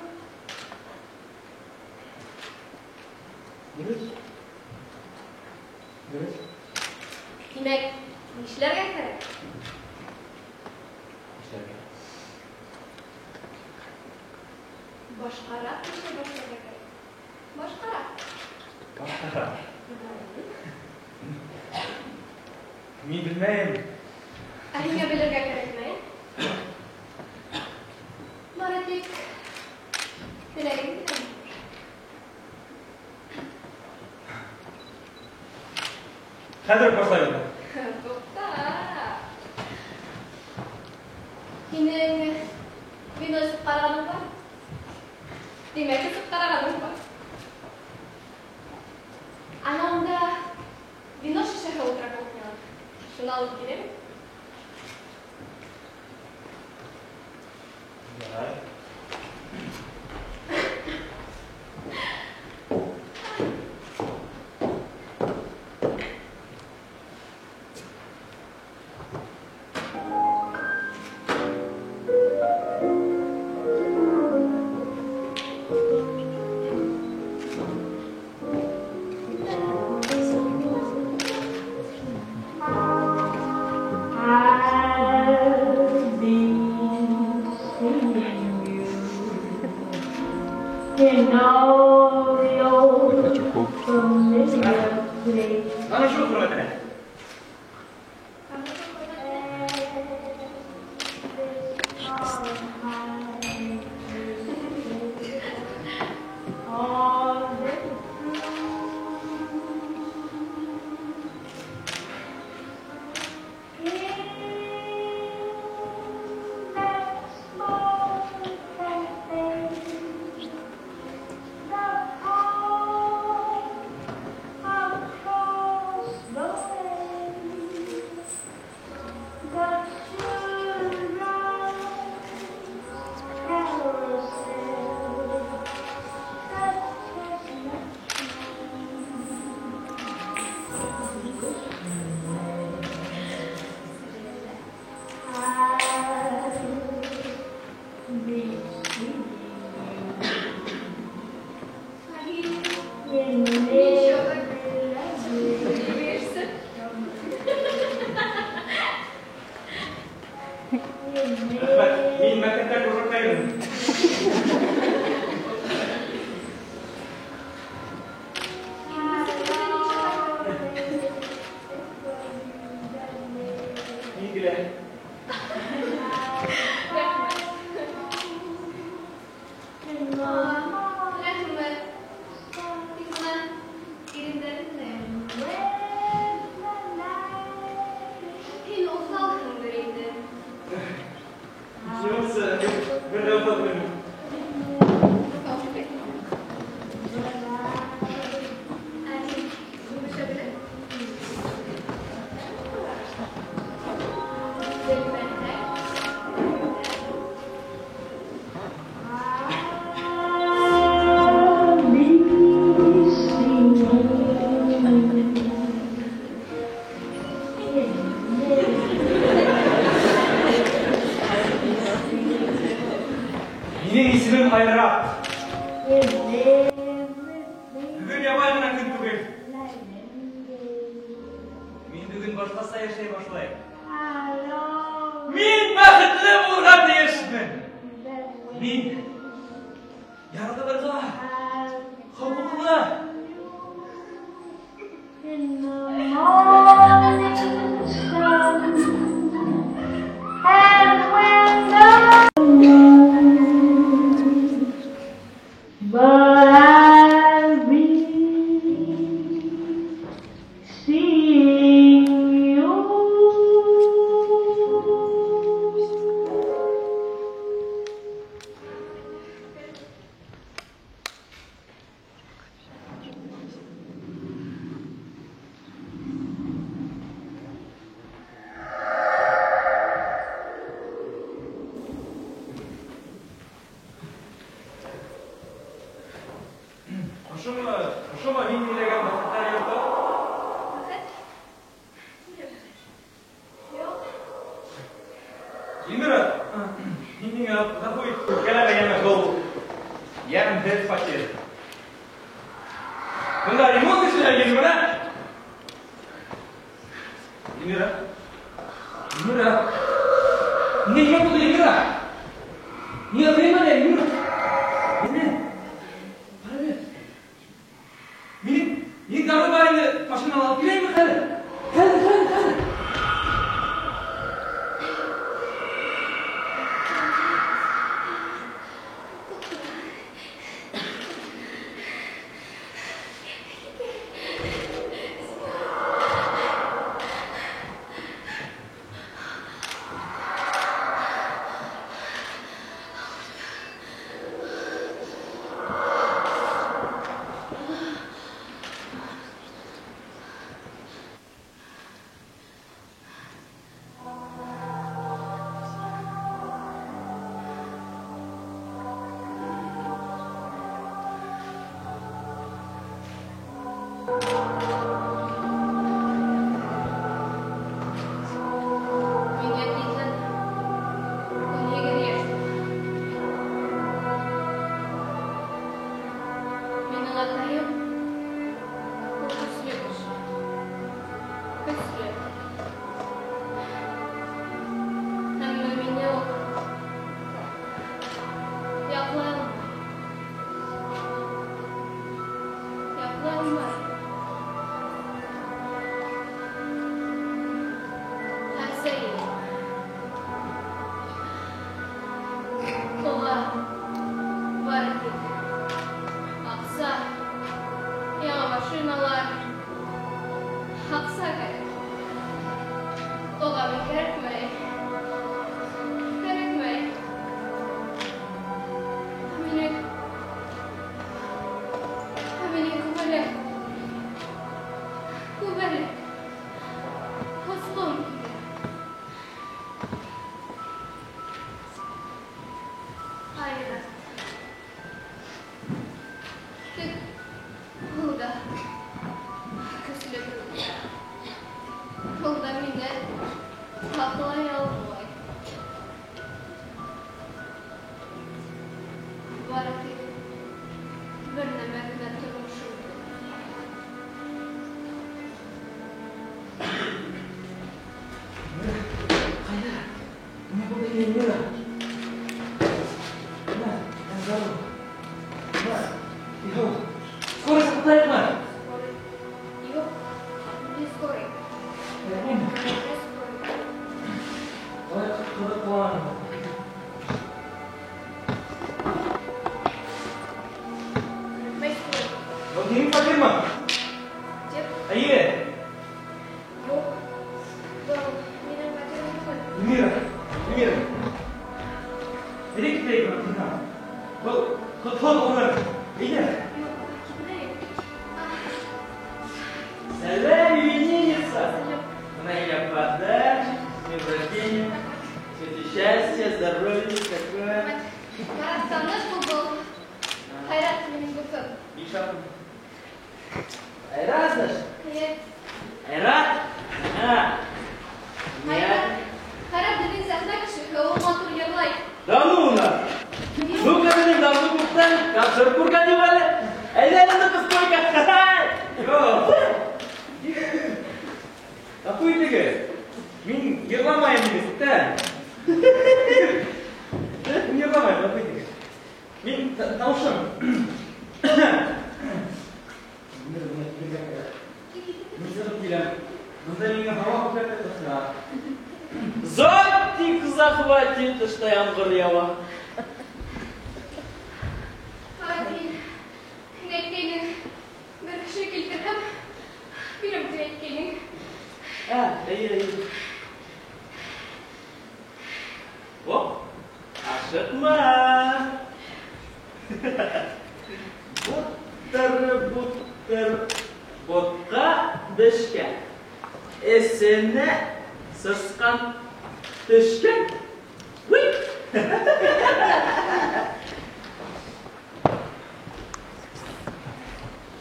Дөрөҫ. Дөрөҫ. Тимәк, нишләргә кәрәк? Нишләргә? Башҡараҡ эшләй башларға кәрәк. Башҡараҡ. Башҡараҡ. Мин белмәйем. Ә һиңә белергә кәрәкмәй? Бары тик теләгең киләме? Хәҙер үк башлайбыҙ. Туҡта. Һинең вино эсеп ҡарағаның бар? Тимәк, эсеп ҡарағаның бар. Ана унда вино шешәһе ултыра кухняла. Шуны алып киләм. Ярай. Ана шул хөрмәтенә. Рәхмәт, мин мәктәптә кружокта йөрөйөм. Мин килә. Рәхмәт. Тик менә иреннәреңне. Һин уҫалһыңдыр инде. Юҡсы, бер ҙә уҫал түгелмен. Ә һин үбешә беләһеңме? Белмәһәң, Минең исемем Айрат. Бөгөн ябай ғына көн түгел. Мин бөгөн башҡаса йәшәй башлайым. Мин бәхетле булырға тейешмен. Мин яратылырға хоҡуҡлы. But I'll be seeing you. Ошомо, ошомо мин һөйләгән бәхеттәр йорто? Бәхет? Юҡ. Эльмира, мин һиңә ғәфү ит, үпкәләмә, был йәмһеҙ фатир. Бында ремонт эшләй, Эльмира. Эльмира. Эльмира. Ниңә нимә булды, Эльмира? Ниңә белмәне, Эльмира? Эльмира. Ҡара әле. Мин дарыу бар инде, машинаны алып киләйемме хәҙер? Хәҙер, хәҙер, хәҙер. ҡыҙыҡлана. Был һинең фатирмы? Әйе. Юҡ, был минең фатирым түгел. Эльмира, Эльмира. Әйҙә китәйек бынан. Был ҡотһоҙ ғүмер. Әйҙә. Юҡ, китмәйем. Сәләм, именинница! Бына һиңә подарок, с днем рождения. Тебе счастья, здоровья, такое. Марат, таныш бул, был Хайрат минең дуҫым. Бик шатмын. Айрат, значит? Әйе. Айрат? Ага. Хайрат. Хайрат беҙҙең сәхнә кешеһе, ул матур йырлай. Да ну на! Ну-ка, минең данлы күптән концерт күргән юҡ әле. Әйҙә әле, ну-ка, спой-ка. Юҡ. Ғәфү итегеҙ. Мин йырламайым егеттәр. Мин йырламайым, ғәфү итегеҙ. Мин тауышым. Мин сығып киләм. Бында миңә һауа күпләп ҡыҫа. Зонтик захватит, тышта ямғыр яуа. Марат, мин һиңә әйткәйнем, бер кеше килтерһәм, бирәм тип әйткәйнең. Ә, әйе, әйе. Оп, ашыҡма. Буттыр, буттыр, ботҡа бешкән. Эсенә сысҡан төшкән. Уй!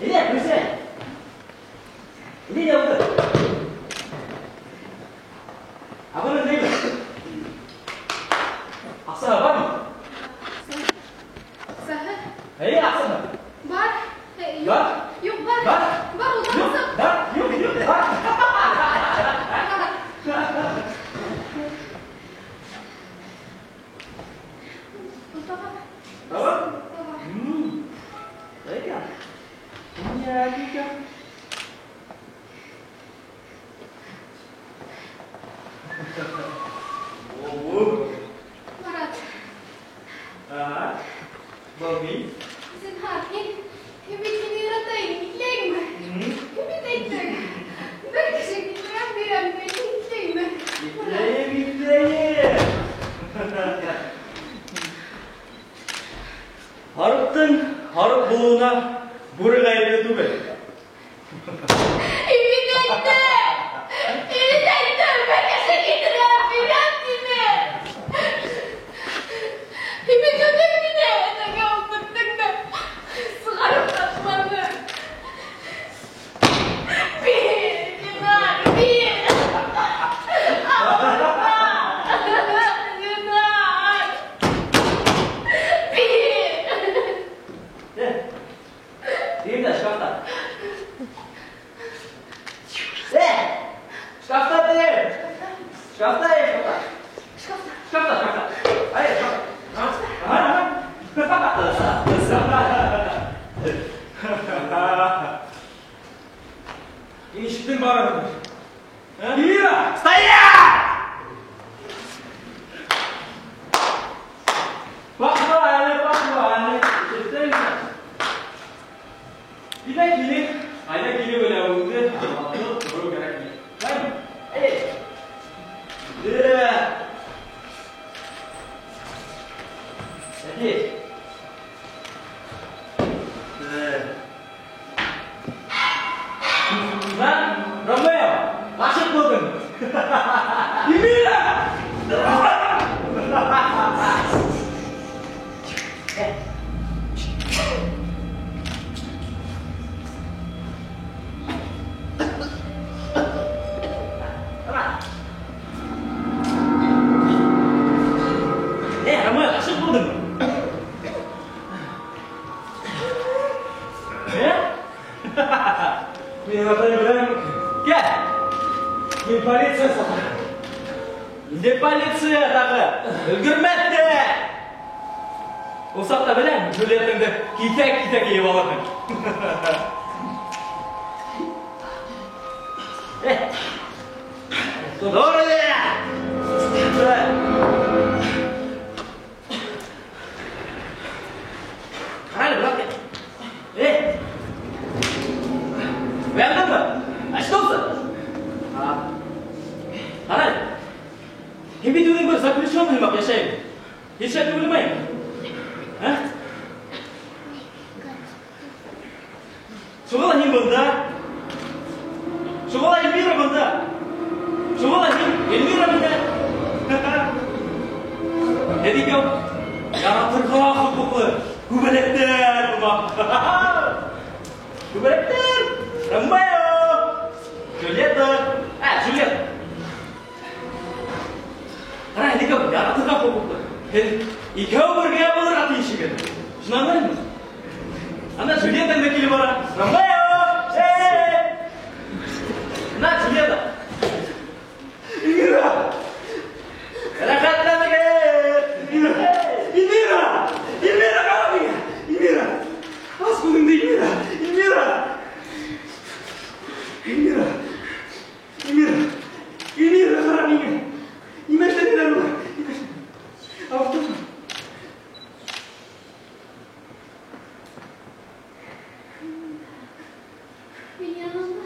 Әйҙә, Гүзәл. Әйҙә, ултыр. Ә бының нимә? Аҡсаһы бармы? Аҡсаһы? Әйе, аҡсаһы. Бар. Юҡ. Бар? Юҡ, бар. Бар? Бар, ул Юҡ, аҡса. бар, юҡ, юҡ, бар. Ул таба. Таба? Таба. Әйҙә. Мягенько. Марат. Ага. Был мин. Зинһар, һин бит мине ярата инең, итләйеңме? Һин бит әйттең. Бер кеше килтерәм, бирәм, тип итләйеңме? Итләйем, итләйем. Һарыҡтың һарыҡ булыуына бүре ғәйепле түгел. Һин бит әйттең. Һин бит әйттең, бер кеше килтерәм, бирәм тине. Һин бит үҙең мине әтәгә ултырттың да сығарып ташланың. Бир, Динар, бир. Динар. Бир. Тегендә шкафта. Шкафта тием. Шкафта, эй, шкафта. Шкафта. Шкафта, шкафта. Ай, шкафта. Ага, ага. Ишектең барыбер. Ира, стоять! Похвали, похвали. Ишеттеңме? Әйҙә килеп, әйҙә килеп уйлауыңды аңлатып тороу кәрәкмәй. Шулаймы? Әйе. Садись. Lan, Romeo, ғашиҡ булдың. Эмира! Ромео, ғашиҡ булдыңмы? Мин атай белән кил. Мин полиция саҡырам. Инде полиция тағы өлгөрмәҫ тә. Ул саҡта беләм, Джульеттаңды киҫәк-киҫәк йыйып алырһың. Тор әле! Мин бит үҙем бер заключенный һымаҡ йәшәйем. Нишләп уйламайым? Ә? Шуға ла һин бында. Шуға ла Эльмира бында. Шуға ла һин Эльмира менән. Һеҙ икәү яратырға хоҡуҡлы күбәләктәр һымаҡ. Күбәләктәр! Ромео! Джульетта! Ә, Джульетта! Ҡара, һеҙ икәү яратырға хоҡуҡлы. Һеҙ икәү бергә булырға тейешһегеҙ. Шуны аңлайһыңмы? Ана Джульетта инде килеп бара. Ромео! Эй! На, Джульетта! Эльмира! Рәхәтләнегеҙ! Эльмира! Эльмира! Эльмира, ҡара миңә! Эльмира! Ас күҙеңде, Эльмира! Эльмира! Эльмира! Эльмира! Эльмира, ҡара миңә! Нимә эшләнеләр улар? Нимә эшләнеләр? Ауыртамы? Мин янымда.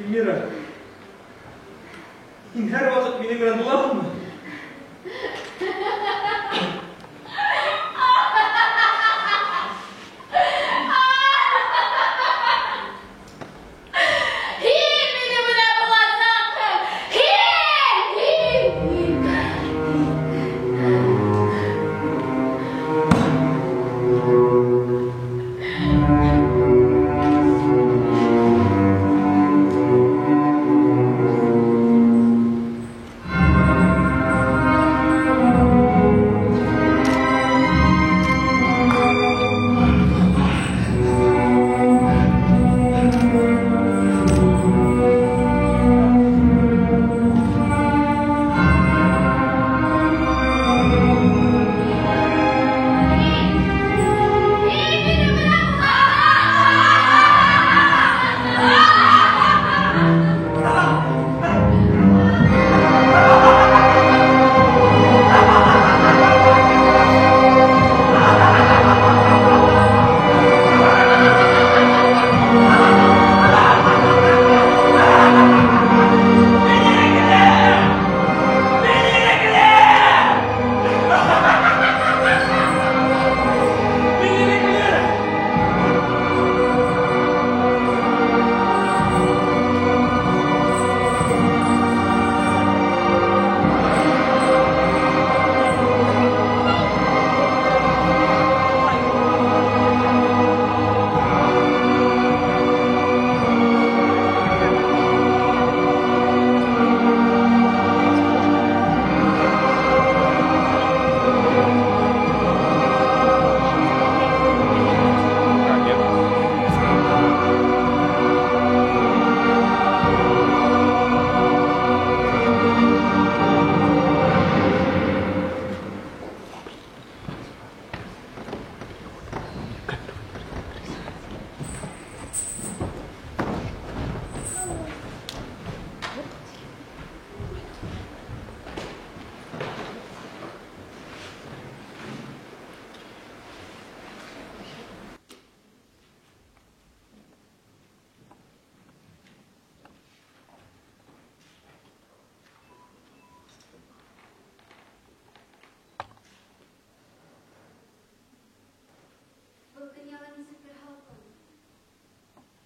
Эльмира, һин һәр ваҡыт минең менән булаһыңмы? Һин минең менән буласаҡһың! Һин! Һин! Һин! Был донъяла нисектер һалҡын.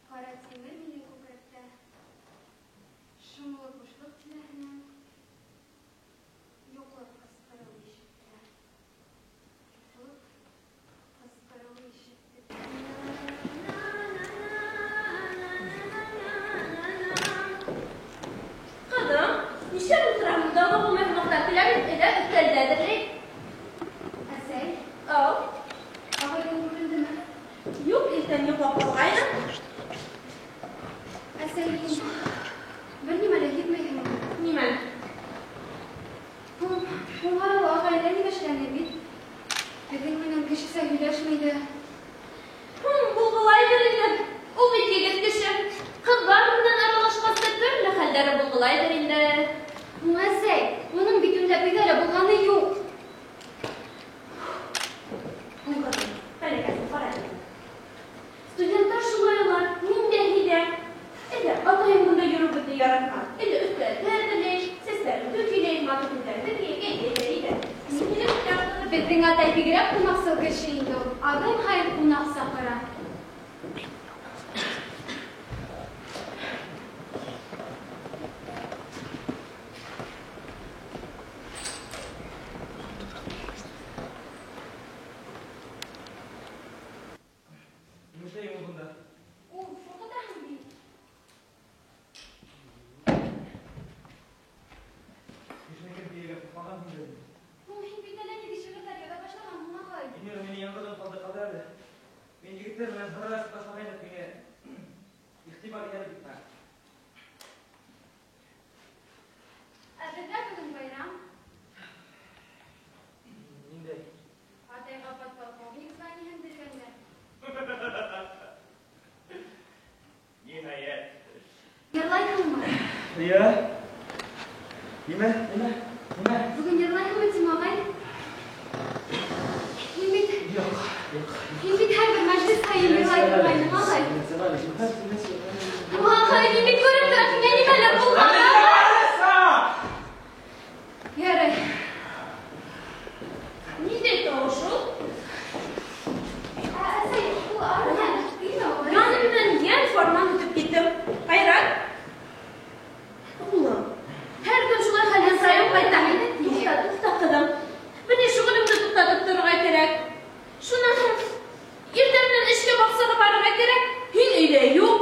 Ҡара тимер минең күкрәктә. Шомло бушлыҡ тирәһенән юҡлыҡ ҡысҡырыуы ишетелә. Юҡлыҡ ҡысҡырыуы ишетелә. Ҡыҙым, нишләп ултыраһың? Дауға булмай һымаҡтар. Теләгең әйҙә, өҫтәлдә әҙерләй. Әсәй, Ау. ағайың күрендеме? Юҡ, иртән йоҡлап ҡалғайны. Әсәй, һин бер нимә лә һиҙмәйһеңме? Нимәне? Һуң, һуңғы ағай әллә нимә эшләне бит. Беҙҙең менән кешесә һөйләшмәй ҙә. Һуң, булғылайҙыр инде. Ул бит егет кеше. Ҡыҙҙар менән аралашҡас та төрлө хәлдәре булғылайҙыр инде. Һуң, әсәй, уның бит унда өйҙә лә булғаны юҡ. Беҙҙең атай бигерәк ҡунаҡсыл кеше инде ул. Аҙым һайын ҡунаҡ саҡыра. Нишләй ул бында? Ул ҡурҡытаһың бит. Кешенеке тиергә ҡурҡмағанһың бит. Ул һин бит әллә ниндәй шиғырҙар яҙа башлағанһың, ағай. Венера мине яңғыҙым ҡалды әле. Мин егеттәр менән һыра башлағайныҡ, миңә иғтибар йәлеп итмә. Ә беҙҙә бөгөн байрам. Ниндәй? Атайға подполковник званиеһын биргәндәр. Ниһайәт. Йырлайһыңмы? Йә. Нимә? Нимә? Нимә? Бөгөн йырлайһыңмы, Тим ағай? Һин бит Юҡ, юҡ. Һин бит һәр бер мәжлес һайын йырлай торғайның, ағай. Ағай, мин бит күреп торам, һиңә нимәләр булған? Ярай. Ниндәй тауыш ул? Әсәй, ул арыған, тыйма, ағай. Янымдан йән фарман үтеп киттем. Айрат. Улым, һәр көн шулай хәлдән сайын ҡайта. Туҡта, туҡта, ҡыҙым. Бына шөғөлөмдө туҡтатып торорға кәрәк. Шунан һуң иртә менән эшкә баҡсаға барырға кәрәк. Һин өйҙә юҡ.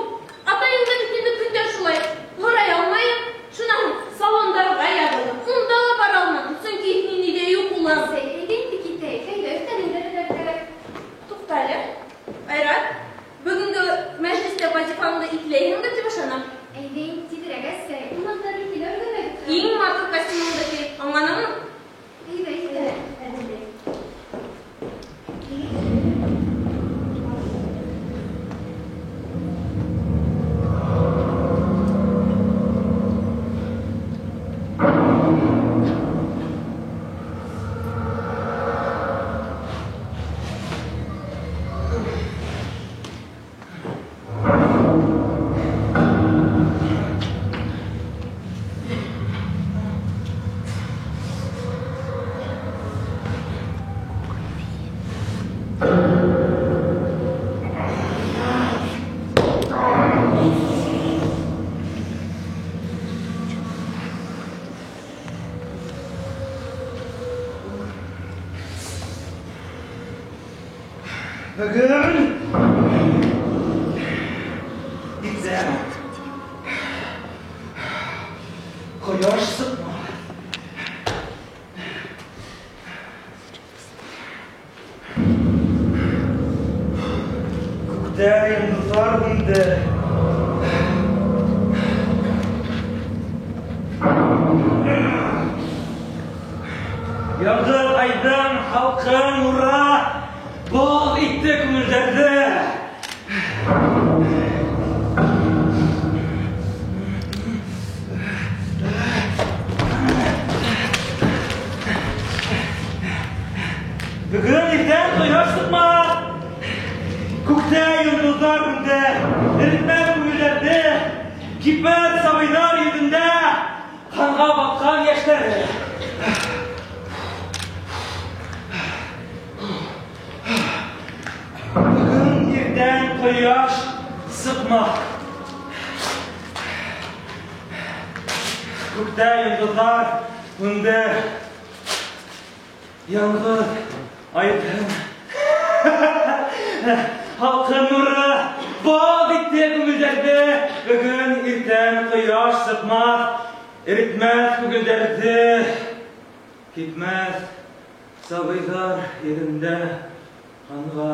Атайың да бит инде көндә шулай һорай алмайым. Шунан һуң салондарға яҙылдым. Унда ла бара алманым, сөнки һин өйҙә юҡ, улым. Әсәй, әйҙә инде китәйек. Әйҙә, өҫтәл әҙерләргә кәрәк. Туҡта әле. Айрат, бөгөнгө мәжлестә вазифаңды ипләйһеңдер тип ышанам. Әйҙә инде тиҙерәк, әсәй. Ҡунаҡтар бит килә өлгөрмәй. Иң матур костюмыңды кей, аңланыңмы? Әйҙә, әйҙә. Әҙерләй. Бөгөн иртән ҡояш сыҡмаҫ. Күктә йондоҙҙар һүнде. Яңғыҙ айҙың һалҡын нуры боҙ итте күңелдәрҙе. Бөгөн иртән ҡояш сыҡмаҫ. Күктә йондоҙҙар һүнде. Эретмәҫ күңелдәрҙе. Кипмәҫ сабыйҙар йөҙөндә ҡанға батҡан йәштәре. Бөгөн иртән ҡояш сыҡмаҫ. Күктә йондоҙҙар һүнде. Яңғыҙ айҙың һалҡын нуры боҙ итте күңелдәрҙе. Бөгөн иртән ҡояш сыҡмаҫ, эретмәҫ күңелдәрҙе. Кипмәҫ сабыйҙар йөҙөндә ҡанға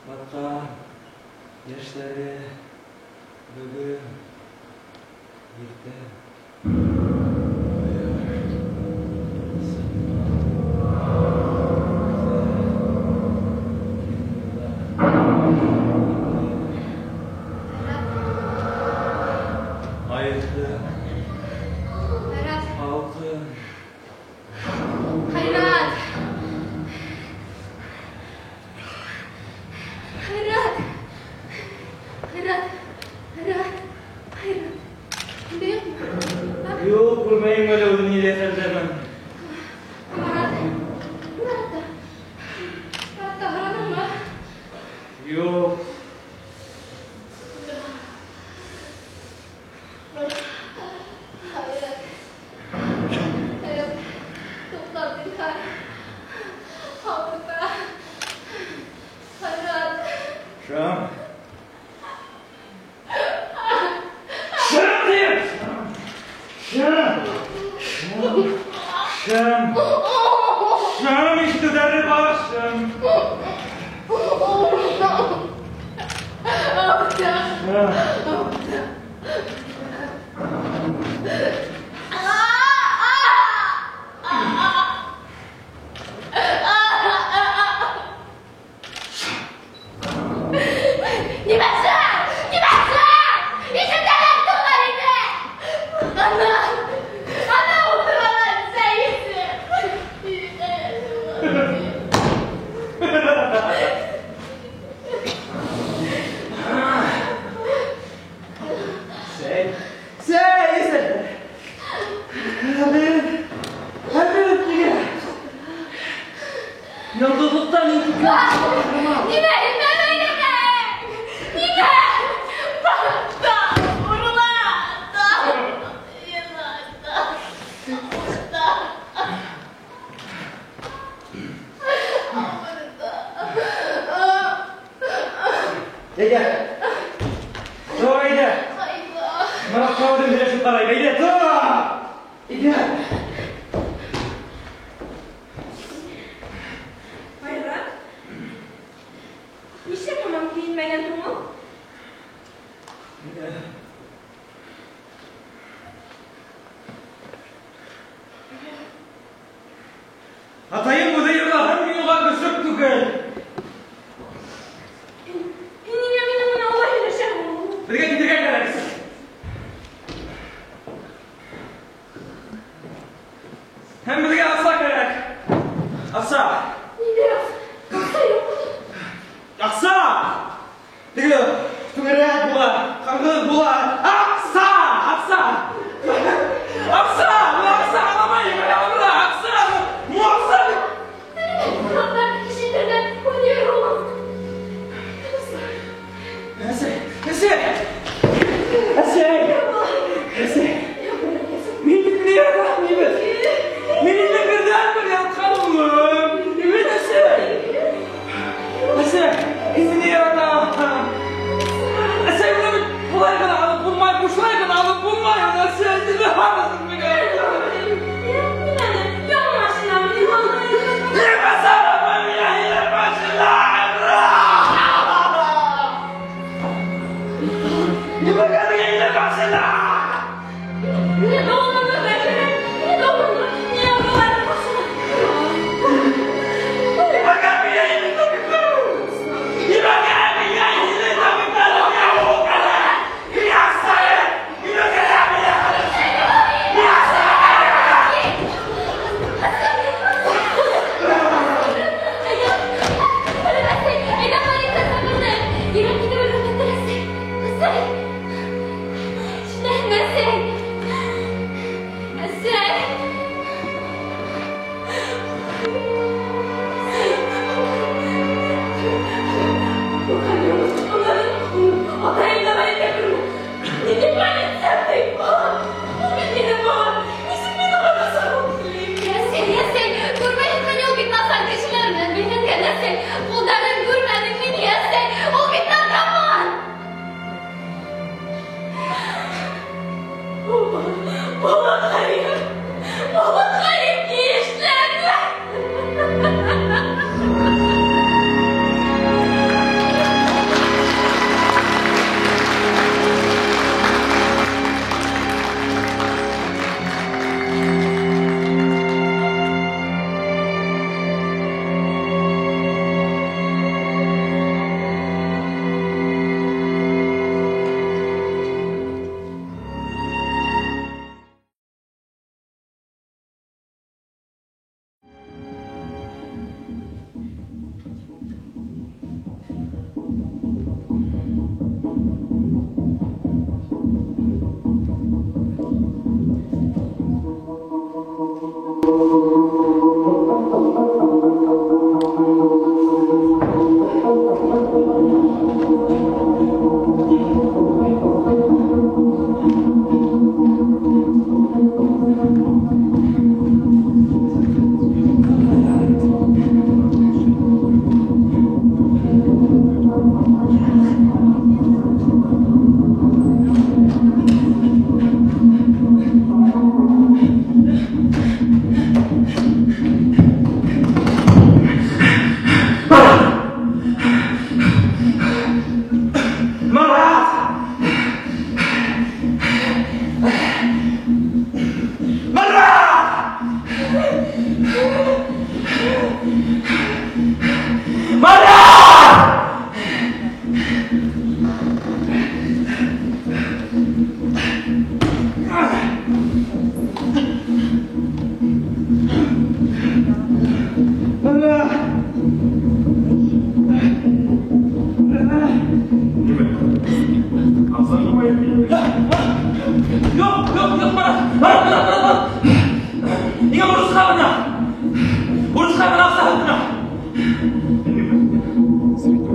батҡан йәштәре. Бөгөн иртән ҡояш сыҡмаҫ. Айҙың Айрат. һалҡын Айрат. Айрат. Айрат. Айрат. Айрат. Өйҙә юҡмы? Шым. Шым тием! Шым! Шым! Шым! Шым ишетеүҙәре бар, шым! Шым!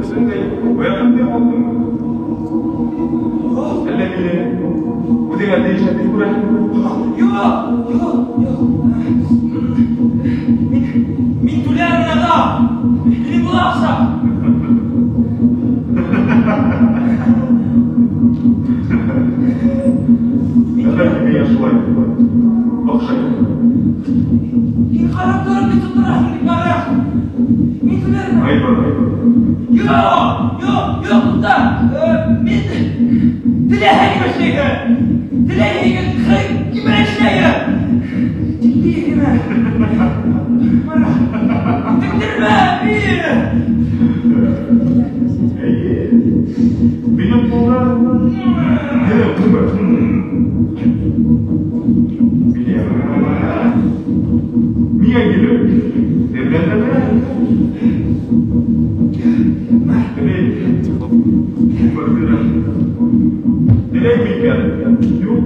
Үҙеңдәй баяғындай алдыңмы? Әллә мине үҙеңә тейешле тип күрәһеңме? Юҡ, юҡ, юҡ. Мин түләрмен, ата. Минең була аҡса. Бәлки миңә шулай оҡшай. Һин ҡарап тороп бит ултыраһың бит, бара. Мин түләрмен. Ай, бар. Юҡ, юҡ, юҡ, туҡта. Мин теләһәң нимә эшләйһең? Теләһәң нимә эшләйһең? Тик генә. Бара. Тектермә мине. Эйе. Минең ҡулда һинең ғүмер. Миңә килеп, тәмләндермә. Теләйем. Ғүмер бирәм. Теләйем икән. Юҡ.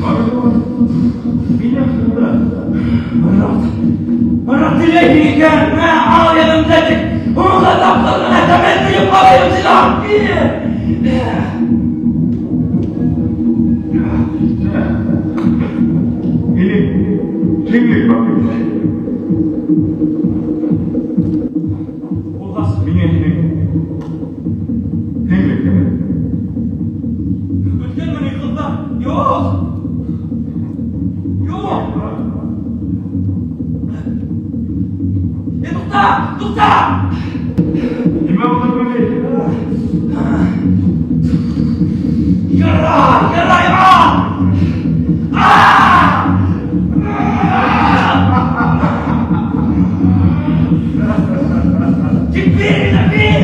Барыбер. Минең ҡулда. Марат. Марат теләйһең икән. Мә, ал янымда тик. Һуңғы тапҡыр ғына тәмен тойоп ҡалайым сиңә. Һинең тиңлек бар бит. Булғас. Миңә һинең тиңлек кәрәк. Бөткәнмен йоҡоҙҙан. Юҡ. Юҡ. Эй, туҡта, туҡта. Нимә булды, Гөләй? Ярай, ярай, ал. Тик бир генә, бир.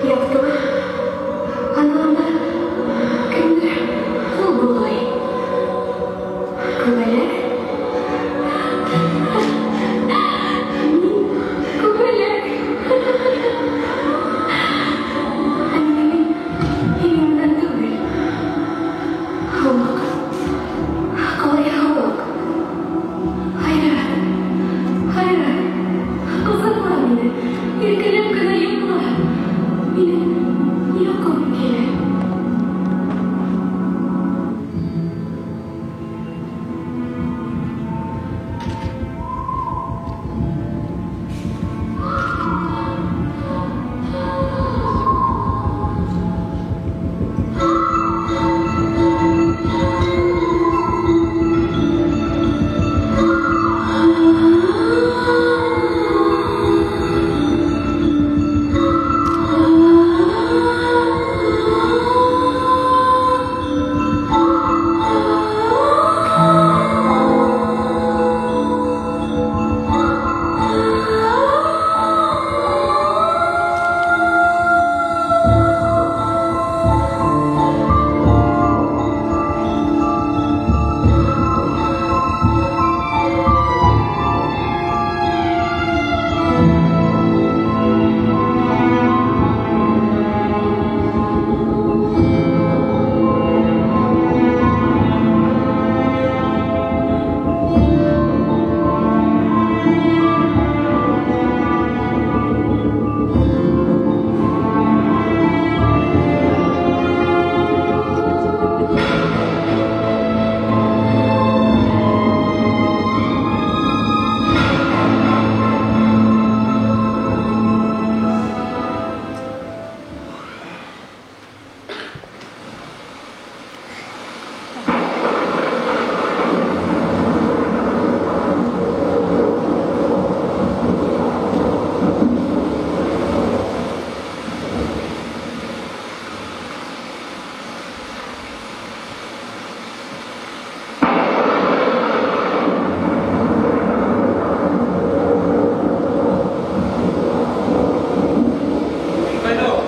Яҡтылыҡ. Ана кемдер ҡул болғай. Күбәләк. Мин күбәләк. Әммә мин өйөмдән түгел. Һыуыҡ. Ҡалай һыуыҡ. Хайрат. Хайрат. Ҡосаҡла мине. Иркәләп кенә йоҡла. Минең йоҡом килә. Мин ҡайҙа ул?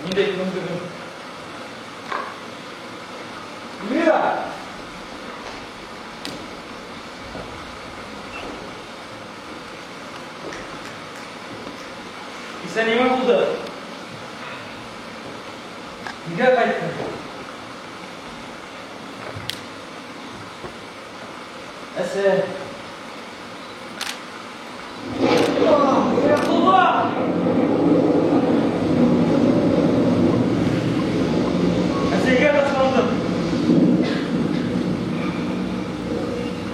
Ниндәй көн бөгөн? Эльвира! Кисә нимә булды? Нигә ҡайттың? Әсә. Ғафулла! Әсәйгә ташландым.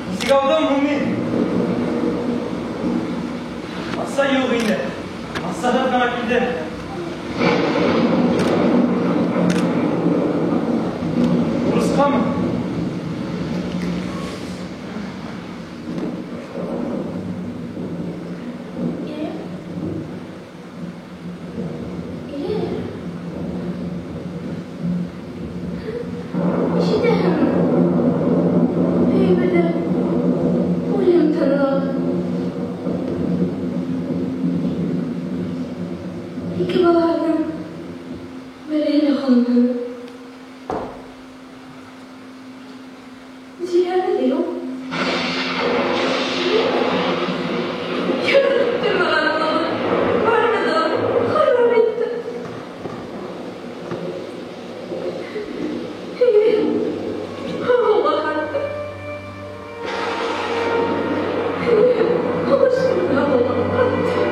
Нисек алдым һуң мин? Аҡса юҡ инде. Аҡсаһыҙ ғына килдем. Урыҫҡамы? Ирем. Ирем. Ишетәһеңме? Өйөбөҙҙә үлем тынлығы. Ике баланың береһе лә ҡалманы. Зиләне лә юҡ. Яратмағанлығы барыһы ла харап итте. Ирем ауылға ҡайтты. Ирем алышҡын ауылға ҡайтты.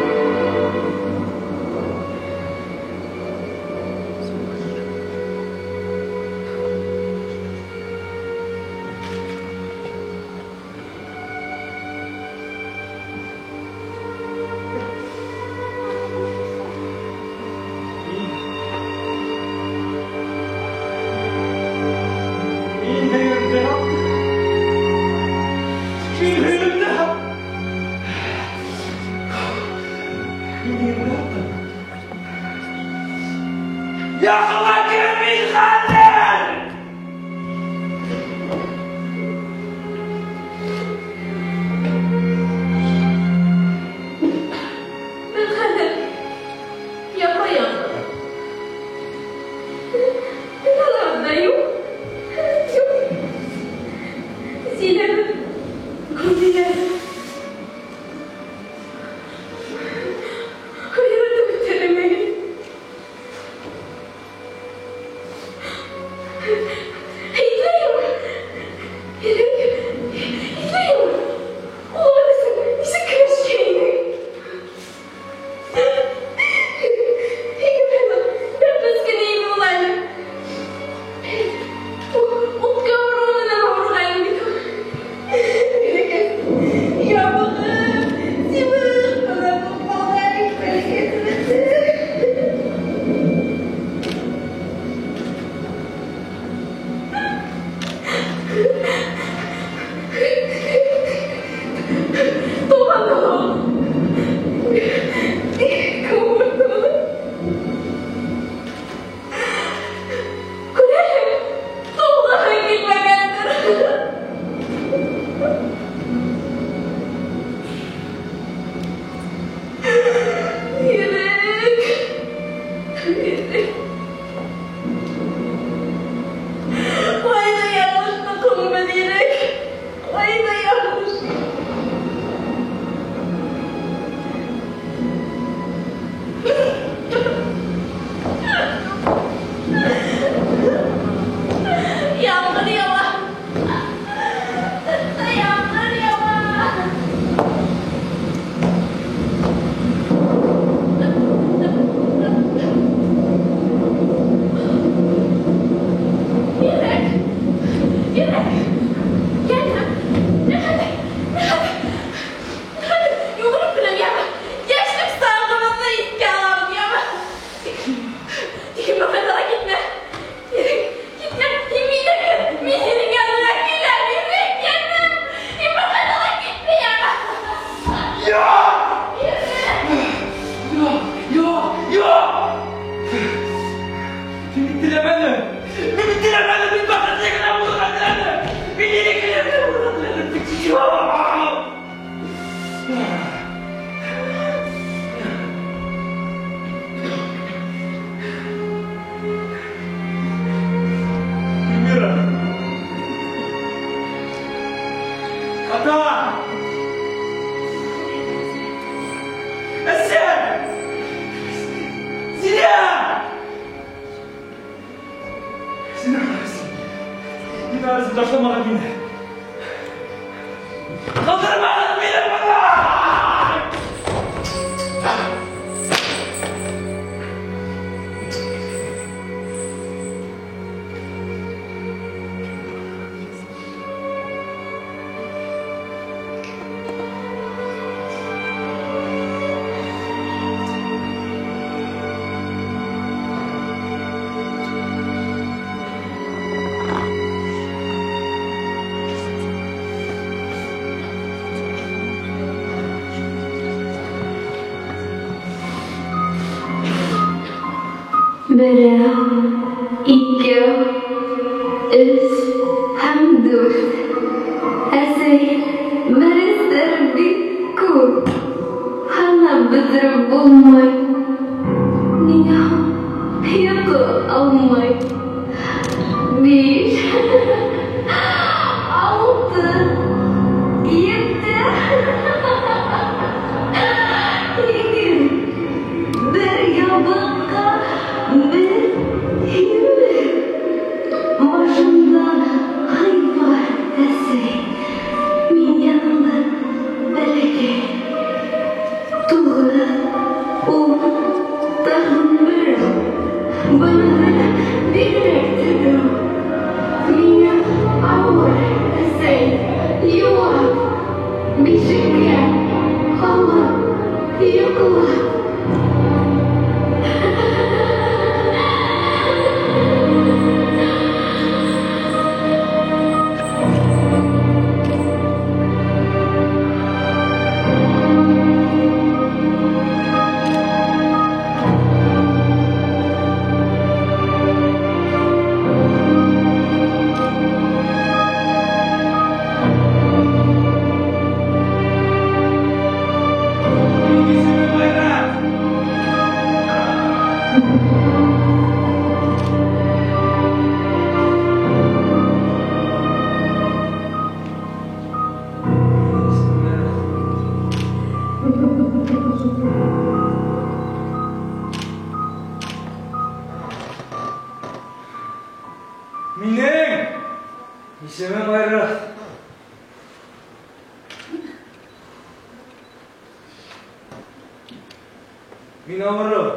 Мин һөйөүемде һаттым. Мин һөйөүемде һаттым. Мин һөйөүемде һаттым. Яҡынға кил мин хәҙер! Әсә! Зилә! Зинһар, зинһар, ташламағыҙ мине. Ҡалдырмағыҙ мине бында! Берәү, икәү, өс һәм дүрт. Әсәй, бәрәстәр бик күп. Һанап бөтөрөп булмай. Ниңә һуң йоҡо алмай? 5, 6, 7, 8. Бер ябыҡҡа бер һимер. Башымда һый бар, әсәй. Мин яныңда бәләкәй. 9, 10, тағын берәү. Быныһы бигерәк тәү. Миңә ауыр, әсәй, йыуат. Бишеккә һалып йоҡлат. Минең исемем Айрат. Мин ауырыу.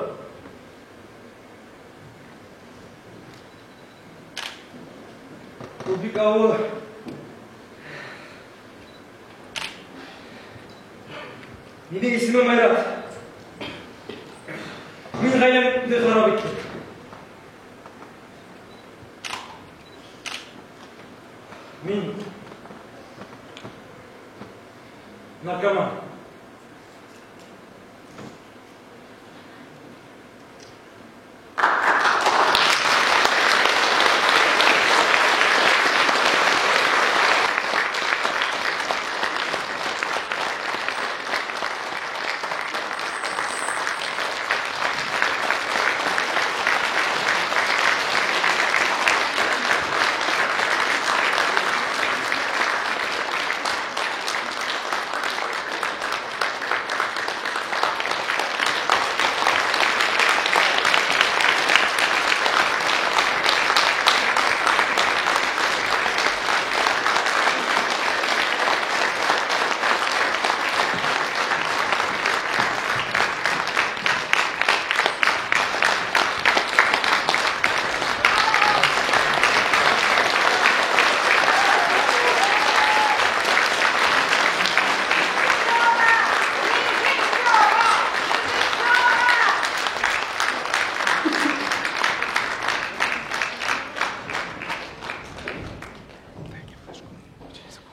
Ул бик ауыр. Минең исемем Айрат. Мин ғаиләмде харап иттем. Мин наркоман.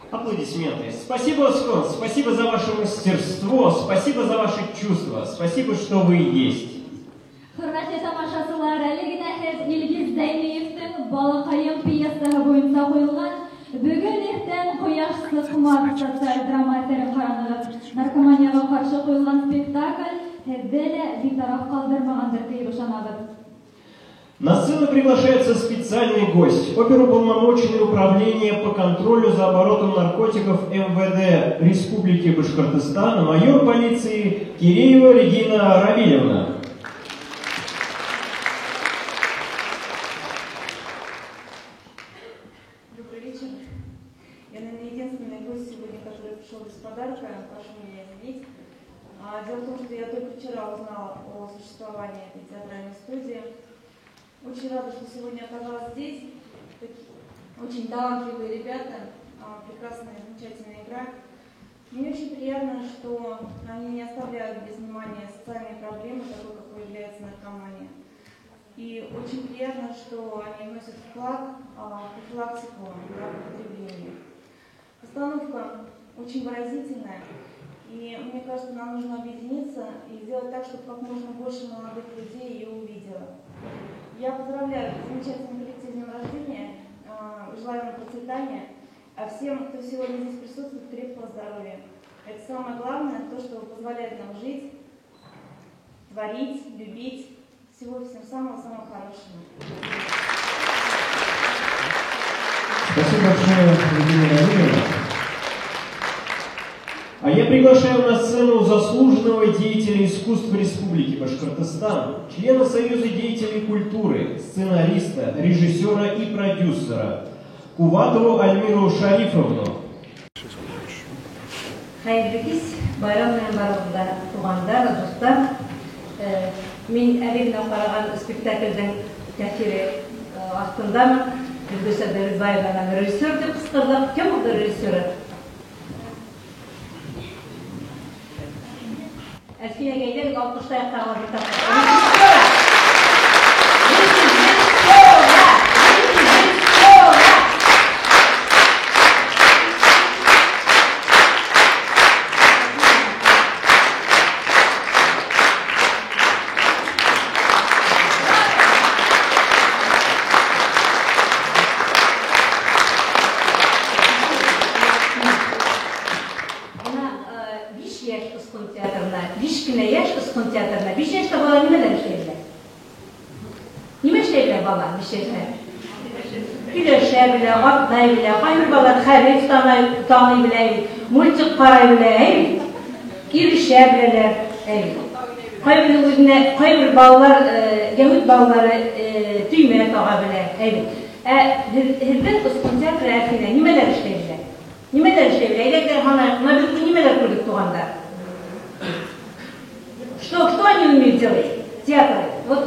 Аплодисменты. Спасибо, Оскон, спасибо за ваше мастерство, спасибо за ваши чувства, спасибо, что вы есть. Хөрмәтле тамашасылар, әле генә һеҙ Илгиз Зәйниевтең «Балаҡайым» пьесаһы буйынса ҡуйылған «Бөгөн иртән ҡояш сыҡмаҫ» социаль драма әҫәрен ҡаранығыҙ. Наркоманияға ҡаршы ҡуйылған спектакль һеҙҙе лә битараф ҡалдырмағандыр тип ышанабыҙ. На сцену приглашается специальный гость, оперуполномоченный управления по контролю за оборотом наркотиков МВД Республики Башкортостан, майор полиции Киреева Регина Равильевна. Добрый вечер. Я, наверное, единственный гость сегодня, который пришел без подарка. Прошу меня извинить. Дело в том, что я только вчера узнала о существовании этой театральной студии. Очень рада, что сегодня оказалась здесь. Такие очень талантливые ребята, прекрасная, замечательная игра. Мне очень приятно, что они не оставляют без внимания социальные проблемы, такой, какой является наркомания. И очень приятно, что они вносят вклад в профилактику наркопотребления. Постановка очень выразительная. И мне кажется, нам нужно объединиться и сделать так, чтобы как можно больше молодых людей ее увидело. Я поздравляю замечательный коллектив с днем рождения, желаю вам процветания, а всем, кто сегодня здесь присутствует, крепкого здоровья. Это самое главное, то, что позволяет нам жить, творить, любить. Всего всем самого-самого хорошего. Спасибо большое, Регина Равильевна. А я приглашаю на сцену заслуженного деятеля искусств Республики Башкортостан, члена Союза деятелей культуры, сценариста, режиссера и продюсера Куватову Альмиру Шарифовну. Хәйерле кис, байрам менән барығыҙҙы ла, туғандар, дуҫтар. Мин әле генә ҡараған спектаклдең тәьҫире аҫтындамын. Гөлгөсә Дәүләтбаеванан режиссер тип ҡысҡырҙыҡ. Кем булды режиссеры? Әлфиәгә әйҙәгеҙ, алҡышлайыҡ тағы бер тапҡыр. Режиссера! Режиссера! Режиссера! Бына 5 йәш Осҡон театрына, 5 кенә йәш Осҡон театрына, 5 йәштә бала нимәләр эшләй белә? Нимә эшләй белә бала 5 йәштә? Һөйләшә белә, атлай белә, ҡайбер балалар хәреф таный белә, мультик ҡарай белә, әй бит? Ирешә беләләр, әй бит? Ҡайбер үҙенә, ҡайбер балалар, йәһүд балалары төймә таға белә, әй бит? Ә һеҙҙең Осҡон театры Әлфинә нимәләр эшләй белә? Нимәләр эшләй белә? Әйҙәгеҙ һанайыҡ. Бына беҙ нимәләр күрҙек туғандар? Что они умеют делать? Театры. Вот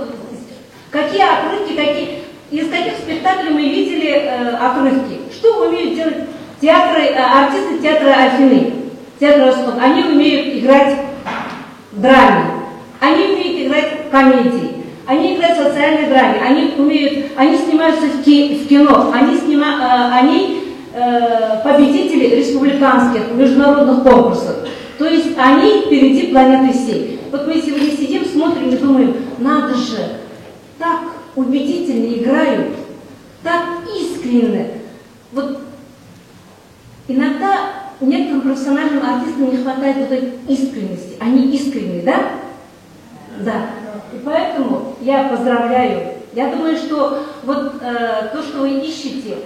какие отрывки, из каких спектаклей мы видели отрывки? Что умеют делать театры, артисты театра Альфины, театра Осҡон? Они умеют играть в драме, они умеют играть в комедии, они играют в социальной драме, они снимаются в кино, они победители республиканских, международных конкурсов. То есть они впереди планеты всей. Вот мы сегодня сидим, смотрим и думаем, надо же, так убедительно играют, так искренне. Вот иногда некоторым профессиональным артистам не хватает вот этой искренности. Они искренние, да? Да. И поэтому я поздравляю. Я думаю, что вот то, что вы ищете,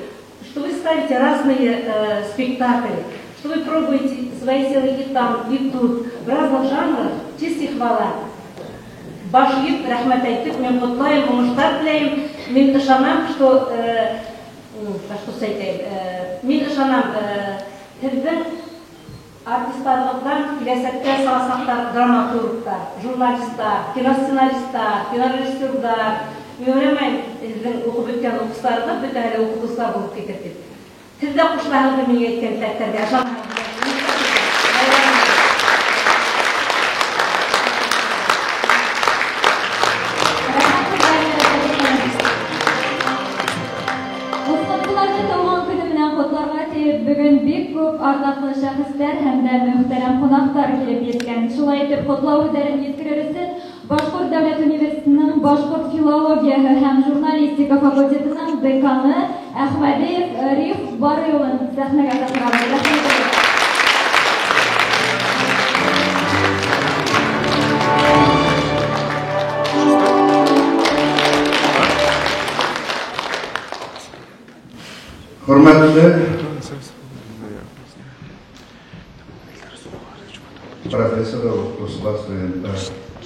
что вы ставите разные спектакли, что вы пробуете свои силы и там, и тут, в разных жанрах, честь и хвала. Баш эйеп, рәхмәт әйтеп, мин ҡотлайым, уңыштар теләйем. Мин ышанам, что, башҡортса әйтәйем, мин ышанам, һеҙҙең артистарығыҙҙан киләсәктә сығасаҡтар драматургтар, журналисттар, киносценаристар, кинорежиссерҙар. Мин уйлаймайым, һеҙҙең уҡып бөткән уҡыусыларығыҙ бөтәһе лә уҡытыусылар булып китер тип. Һеҙ ҙә ҡушылаһығыҙ миңә әйткән теләктәргә, ышанаһығыҙ. Осҡонлыларҙы тыуған көнө менән ҡотларға тиеп, бөгөн бик күп арҙаҡлы шәхестәр һәм дә мөхтәрәм ҡунаҡтар килеп еткән. Шулай итеп, ҡотлау һүҙҙәрен еткерер өсөн Башҡорт дәүләт университетының башҡорт филологияһы һәм журналистика факультетының деканы Әхмәдиев Риф Барый улын сәхнәгә саҡырабыҙ. Рәхмәт. Хөрмәтле профессор, укытучылар, студентлар,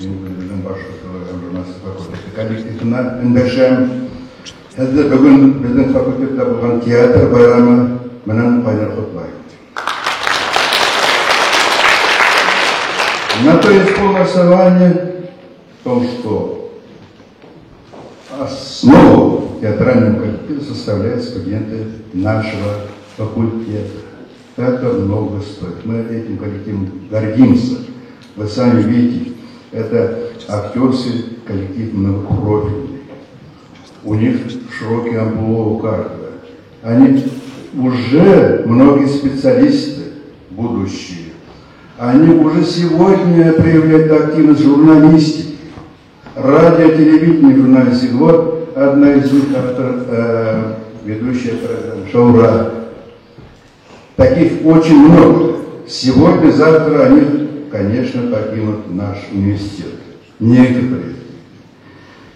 мин үзебезнең башкорт һәм журналистика факультеты коллективына эндәшәм. Һеҙҙе бөгөн беҙҙең факультетта булған театр байрамы менән ҡайнар ҡотлайым. На то есть полное основание в том, что основу театрального коллектива составляют студенты нашего факультета. Это много стоит. Мы этим коллективом гордимся. Вы сами видите, это актерский коллектив многопрофильный. У них широкий амплуа у каждого. Они уже многие специалисты будущие. Они уже сегодня проявляют активность журналистики, радио, телевидение, журналистики. Вот одна из них, автор, ведущая программы «Шаура». Таких очень много. Сегодня, завтра они, конечно, покинут наш университет. Некоторые.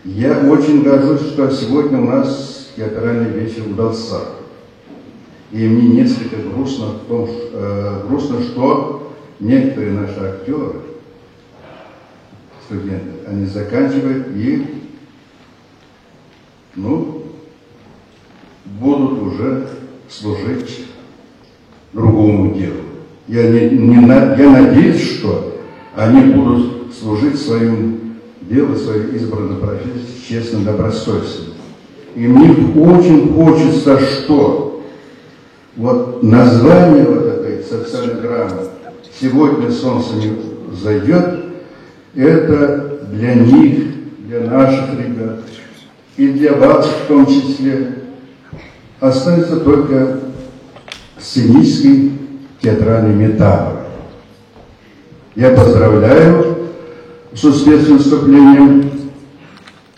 Я очень горжусь, что сегодня у нас театральный вечер удался. И мне несколько грустно, в том, грустно, что некоторые наши актеры, студенты, они заканчивают и, ну, будут уже служить другому делу. Я надеюсь, что они будут служить своему делу, своей избранной профессии честно, добросовестно. И мне очень хочется, что вот название вот этой социальной драмы «Сегодня солнце не зайдет», это для них, для наших ребят и для вас в том числе останется только сценической театральной метафорой. Я поздравляю с успешным вступлением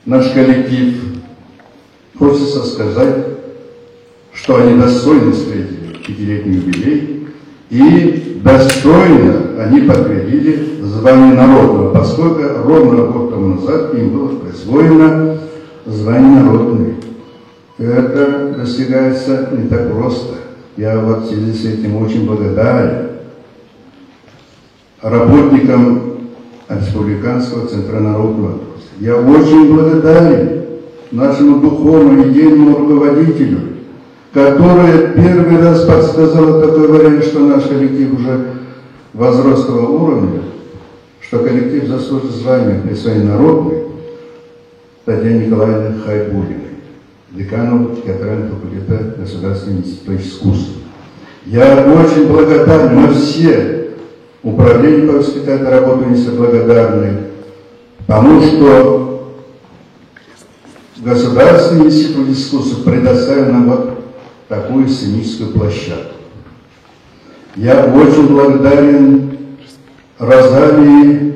наш коллектив. Хочется сказать, что они достойно встретили пятилетний юбилей и достойно они подтвердили звание народного, поскольку ровно год тому назад им было присвоено звание народное. Это достигается не так просто. Я вот в связи с этим очень благодарен работникам Республиканского центра народного. Я очень благодарен нашему духовному идейному руководителю, которая первый раз подсказала такой вариант, что наш коллектив уже возросшего уровня, что коллектив заслужит звание присвоение народной Татьяне Николаевне Хайбулиной, декану театрального факультета Государственного института искусств. Я очень благодарен, мы все, управление по воспитательной работе несет благодарны, тому, что Государственный институт искусств предоставил нам вот такую сценическую площадку. Я очень благодарен Розалии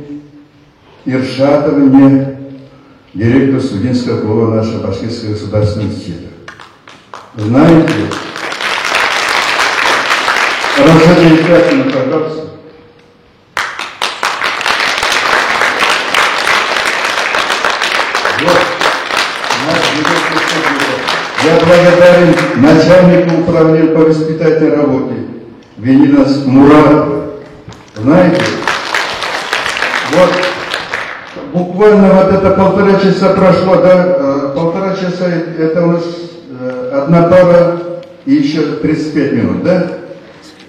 Иршатовне, директору студенческого клуба нашего Башкирского государственного института. Знаете, Розалия Иршатовна, пожалуйста. Вот, наш директор студента. Я благодарен начальнику управления по воспитательной работе Венина Муратова. Знаете, вот буквально вот это 1,5 часа прошло, да, 1,5 часа, это у нас одна пара и еще 35 минут, да?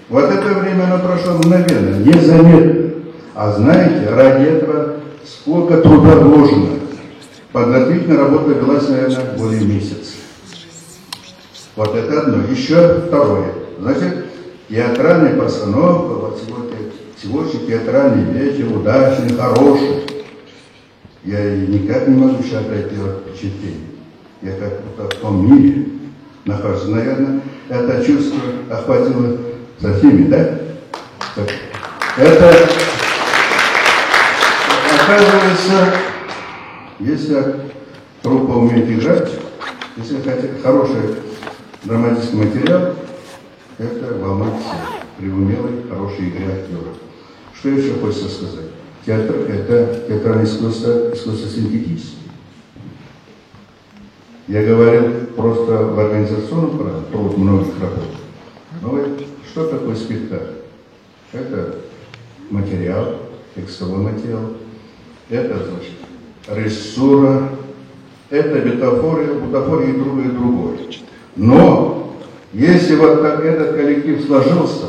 Вот это время оно прошло мгновенно, незаметно. А знаете, ради этого сколько труда вложено. Подготовительная работа велась, наверное, более месяца. Вот это одно. Еще второе. Значит, театральная постановка, вот сегодня театральный вечер, удачный, хороший. Я никак не могу сейчас отойти от впечатления. Я как будто в том мире нахожусь. Наверное, это чувство охватило со всеми, да? Это, оказывается, если труппа умеет играть, если хотите хороший драматический материал, это волнует всех при умелой, хорошей игре актера. Что еще хочется сказать? Театр – это театральное искусство, искусство синтетическое. Я говорил просто в организационном плане, труд многих работ. Но что такое спектакль? Это материал, текстовой материал, это, значит, режиссура, это метафория, бутафория и другое, и другое. Но если вот так этот коллектив сложился,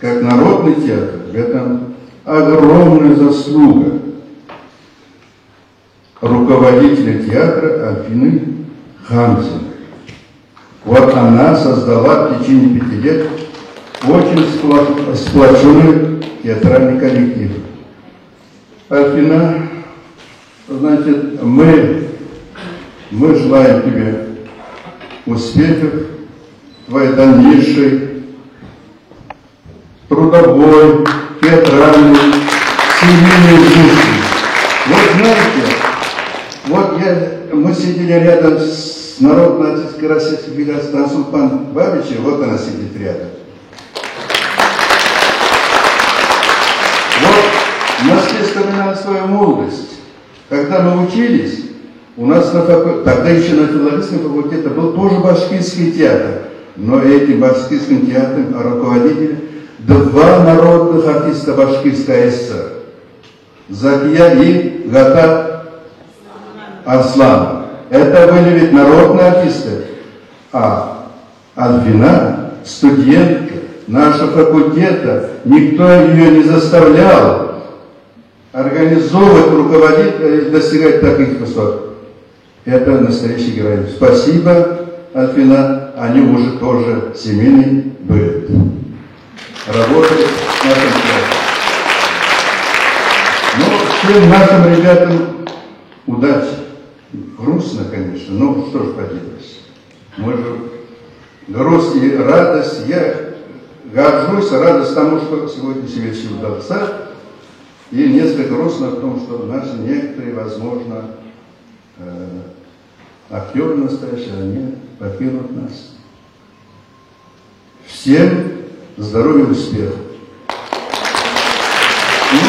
как народный театр, в этом огромная заслуга руководителя театра Альфины Хамзиной. Вот она создала в течение 5 лет очень сплоченный театральный коллектив. Альфина, значит, мы желаем тебе успехов, твоей дальнейшей трудовой, театральной, семейной жизни. Вот знаете, вот мы сидели рядом с народной артисткой Российской Федерации Тансулпан Бабичем, вот она сидит рядом. Вот в Москве вспоминала свою молодость. Когда мы учились, у нас на факультете, тогда еще на филологическом факультете был тоже башкирский театр. Но этим башкирским театром руководители два народных артиста Башкирской ССР. Закия и Гата Арслан. Это были ведь народные артисты. А Альфина, студентка нашего факультета, никто ее не заставлял организовывать, руководить, достигать таких высот. Это настоящий героин. Спасибо, Альфина, они уже тоже семейный дуэт. Работают в нашем театре. Ну, всем нашим ребятам удачи. Грустно, конечно, но что ж поделаешь. Мы же грусть и радость. Я горжусь, радость тому, что сегодня вечер удался. И несколько грустно в том, что наши некоторые, возможно, актеры настоящие, они покинут нас. Всем здоровья и успеха. Ну,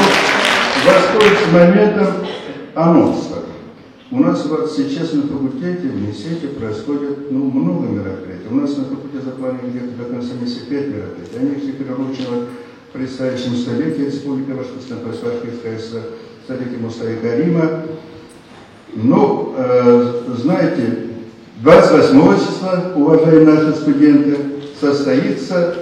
воспользуюсь моментом анонса. У нас вот сейчас на факультете, в МИСЕТе происходит, ну, много мероприятий. У нас на факультете запланировано где-то до конца месяца 5 мероприятий. Они все приурочены к предстоящему столетию Республики Башкортостан, то есть Башкирская ССР, столетие Мусаи Карима. Ну, знаете, 28 числа, уважаемые наши студенты, состоится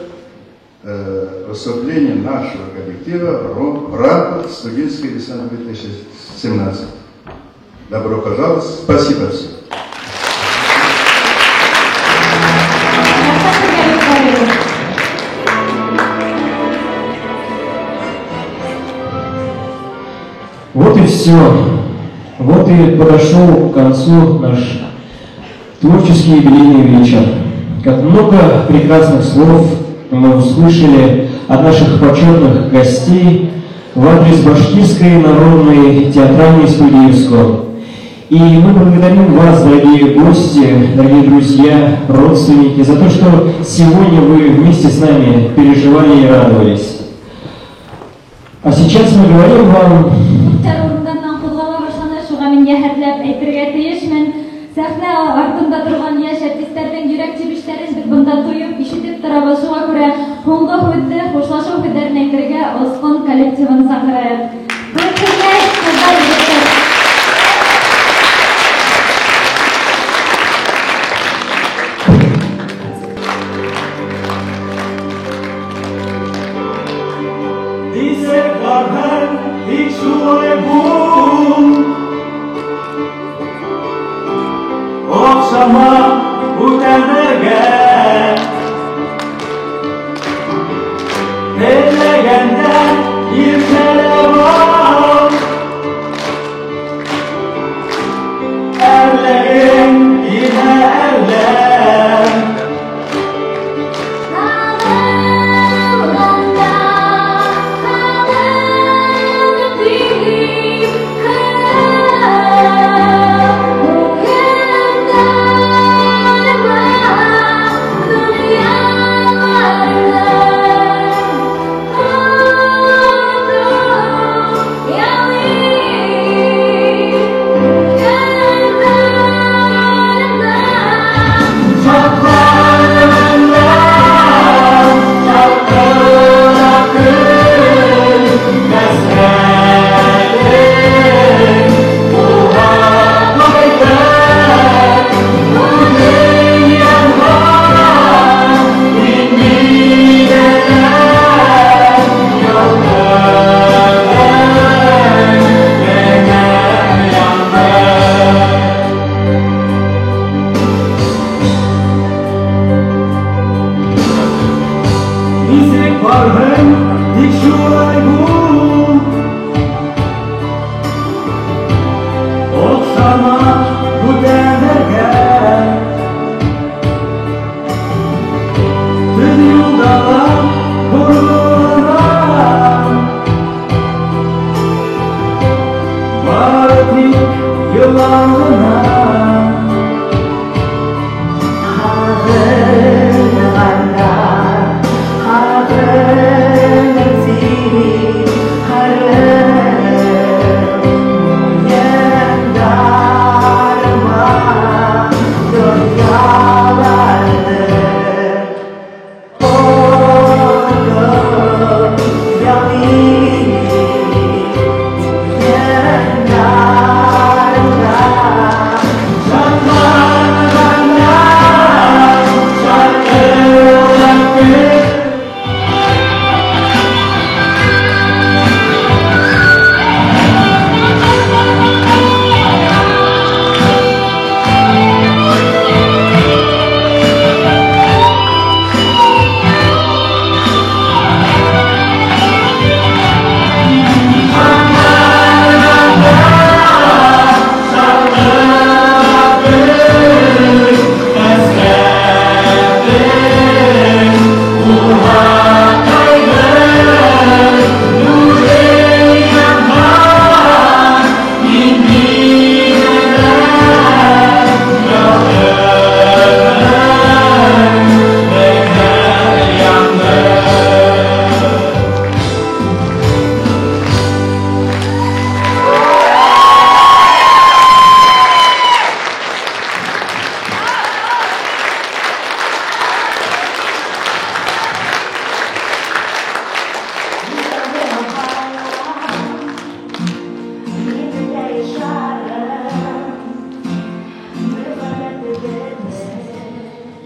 выступление нашего коллектива в рамках студенческой весны 2017. Добро пожаловать. Спасибо всем. Вот и все. Вот и подошел к концу наш творческий юбилейный вечер. Как много прекрасных слов мы услышали от наших почетных гостей в адрес Башкирской народной театральной студии «Ускон». И мы благодарим вас, дорогие гости, дорогие друзья, родственники, за то, что сегодня вы вместе с нами переживали и радовались. А сейчас мы говорим вам... Сәхнә артында торған йәш артистларҙың йөрәк тибештәрен беҙ бында тойоп, ишетеп торабыҙ. Шуға күрә һуңғы һүҙҙе, хушлашыу һүҙҙәрен әйтергә Осҡон коллективын саҡырайыҡ. Күрһенгә, ҡыҙҙар, егеттәр. Дисәк бар һәм тик шулай бул. Оҡшама бүтәндәргә, теләгәндә иркәләп ал. Әрләгең килә әрләп. Ҡалғанда ҡалып тип донъяларҙың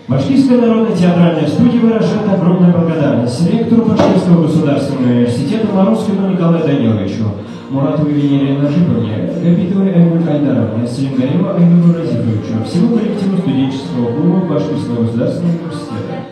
Башкирская народная театральная студия выражает огромную благодарность ректору Башкирского государственного университета Морозкину Николаю Даниловичу, Муратовой Венере Нажиповне, Габитовой Айгуль Айдаровне, Селимгаеву Айнуру Разифовичу, всему коллективу студенческого клуба Башкирского государственного университета.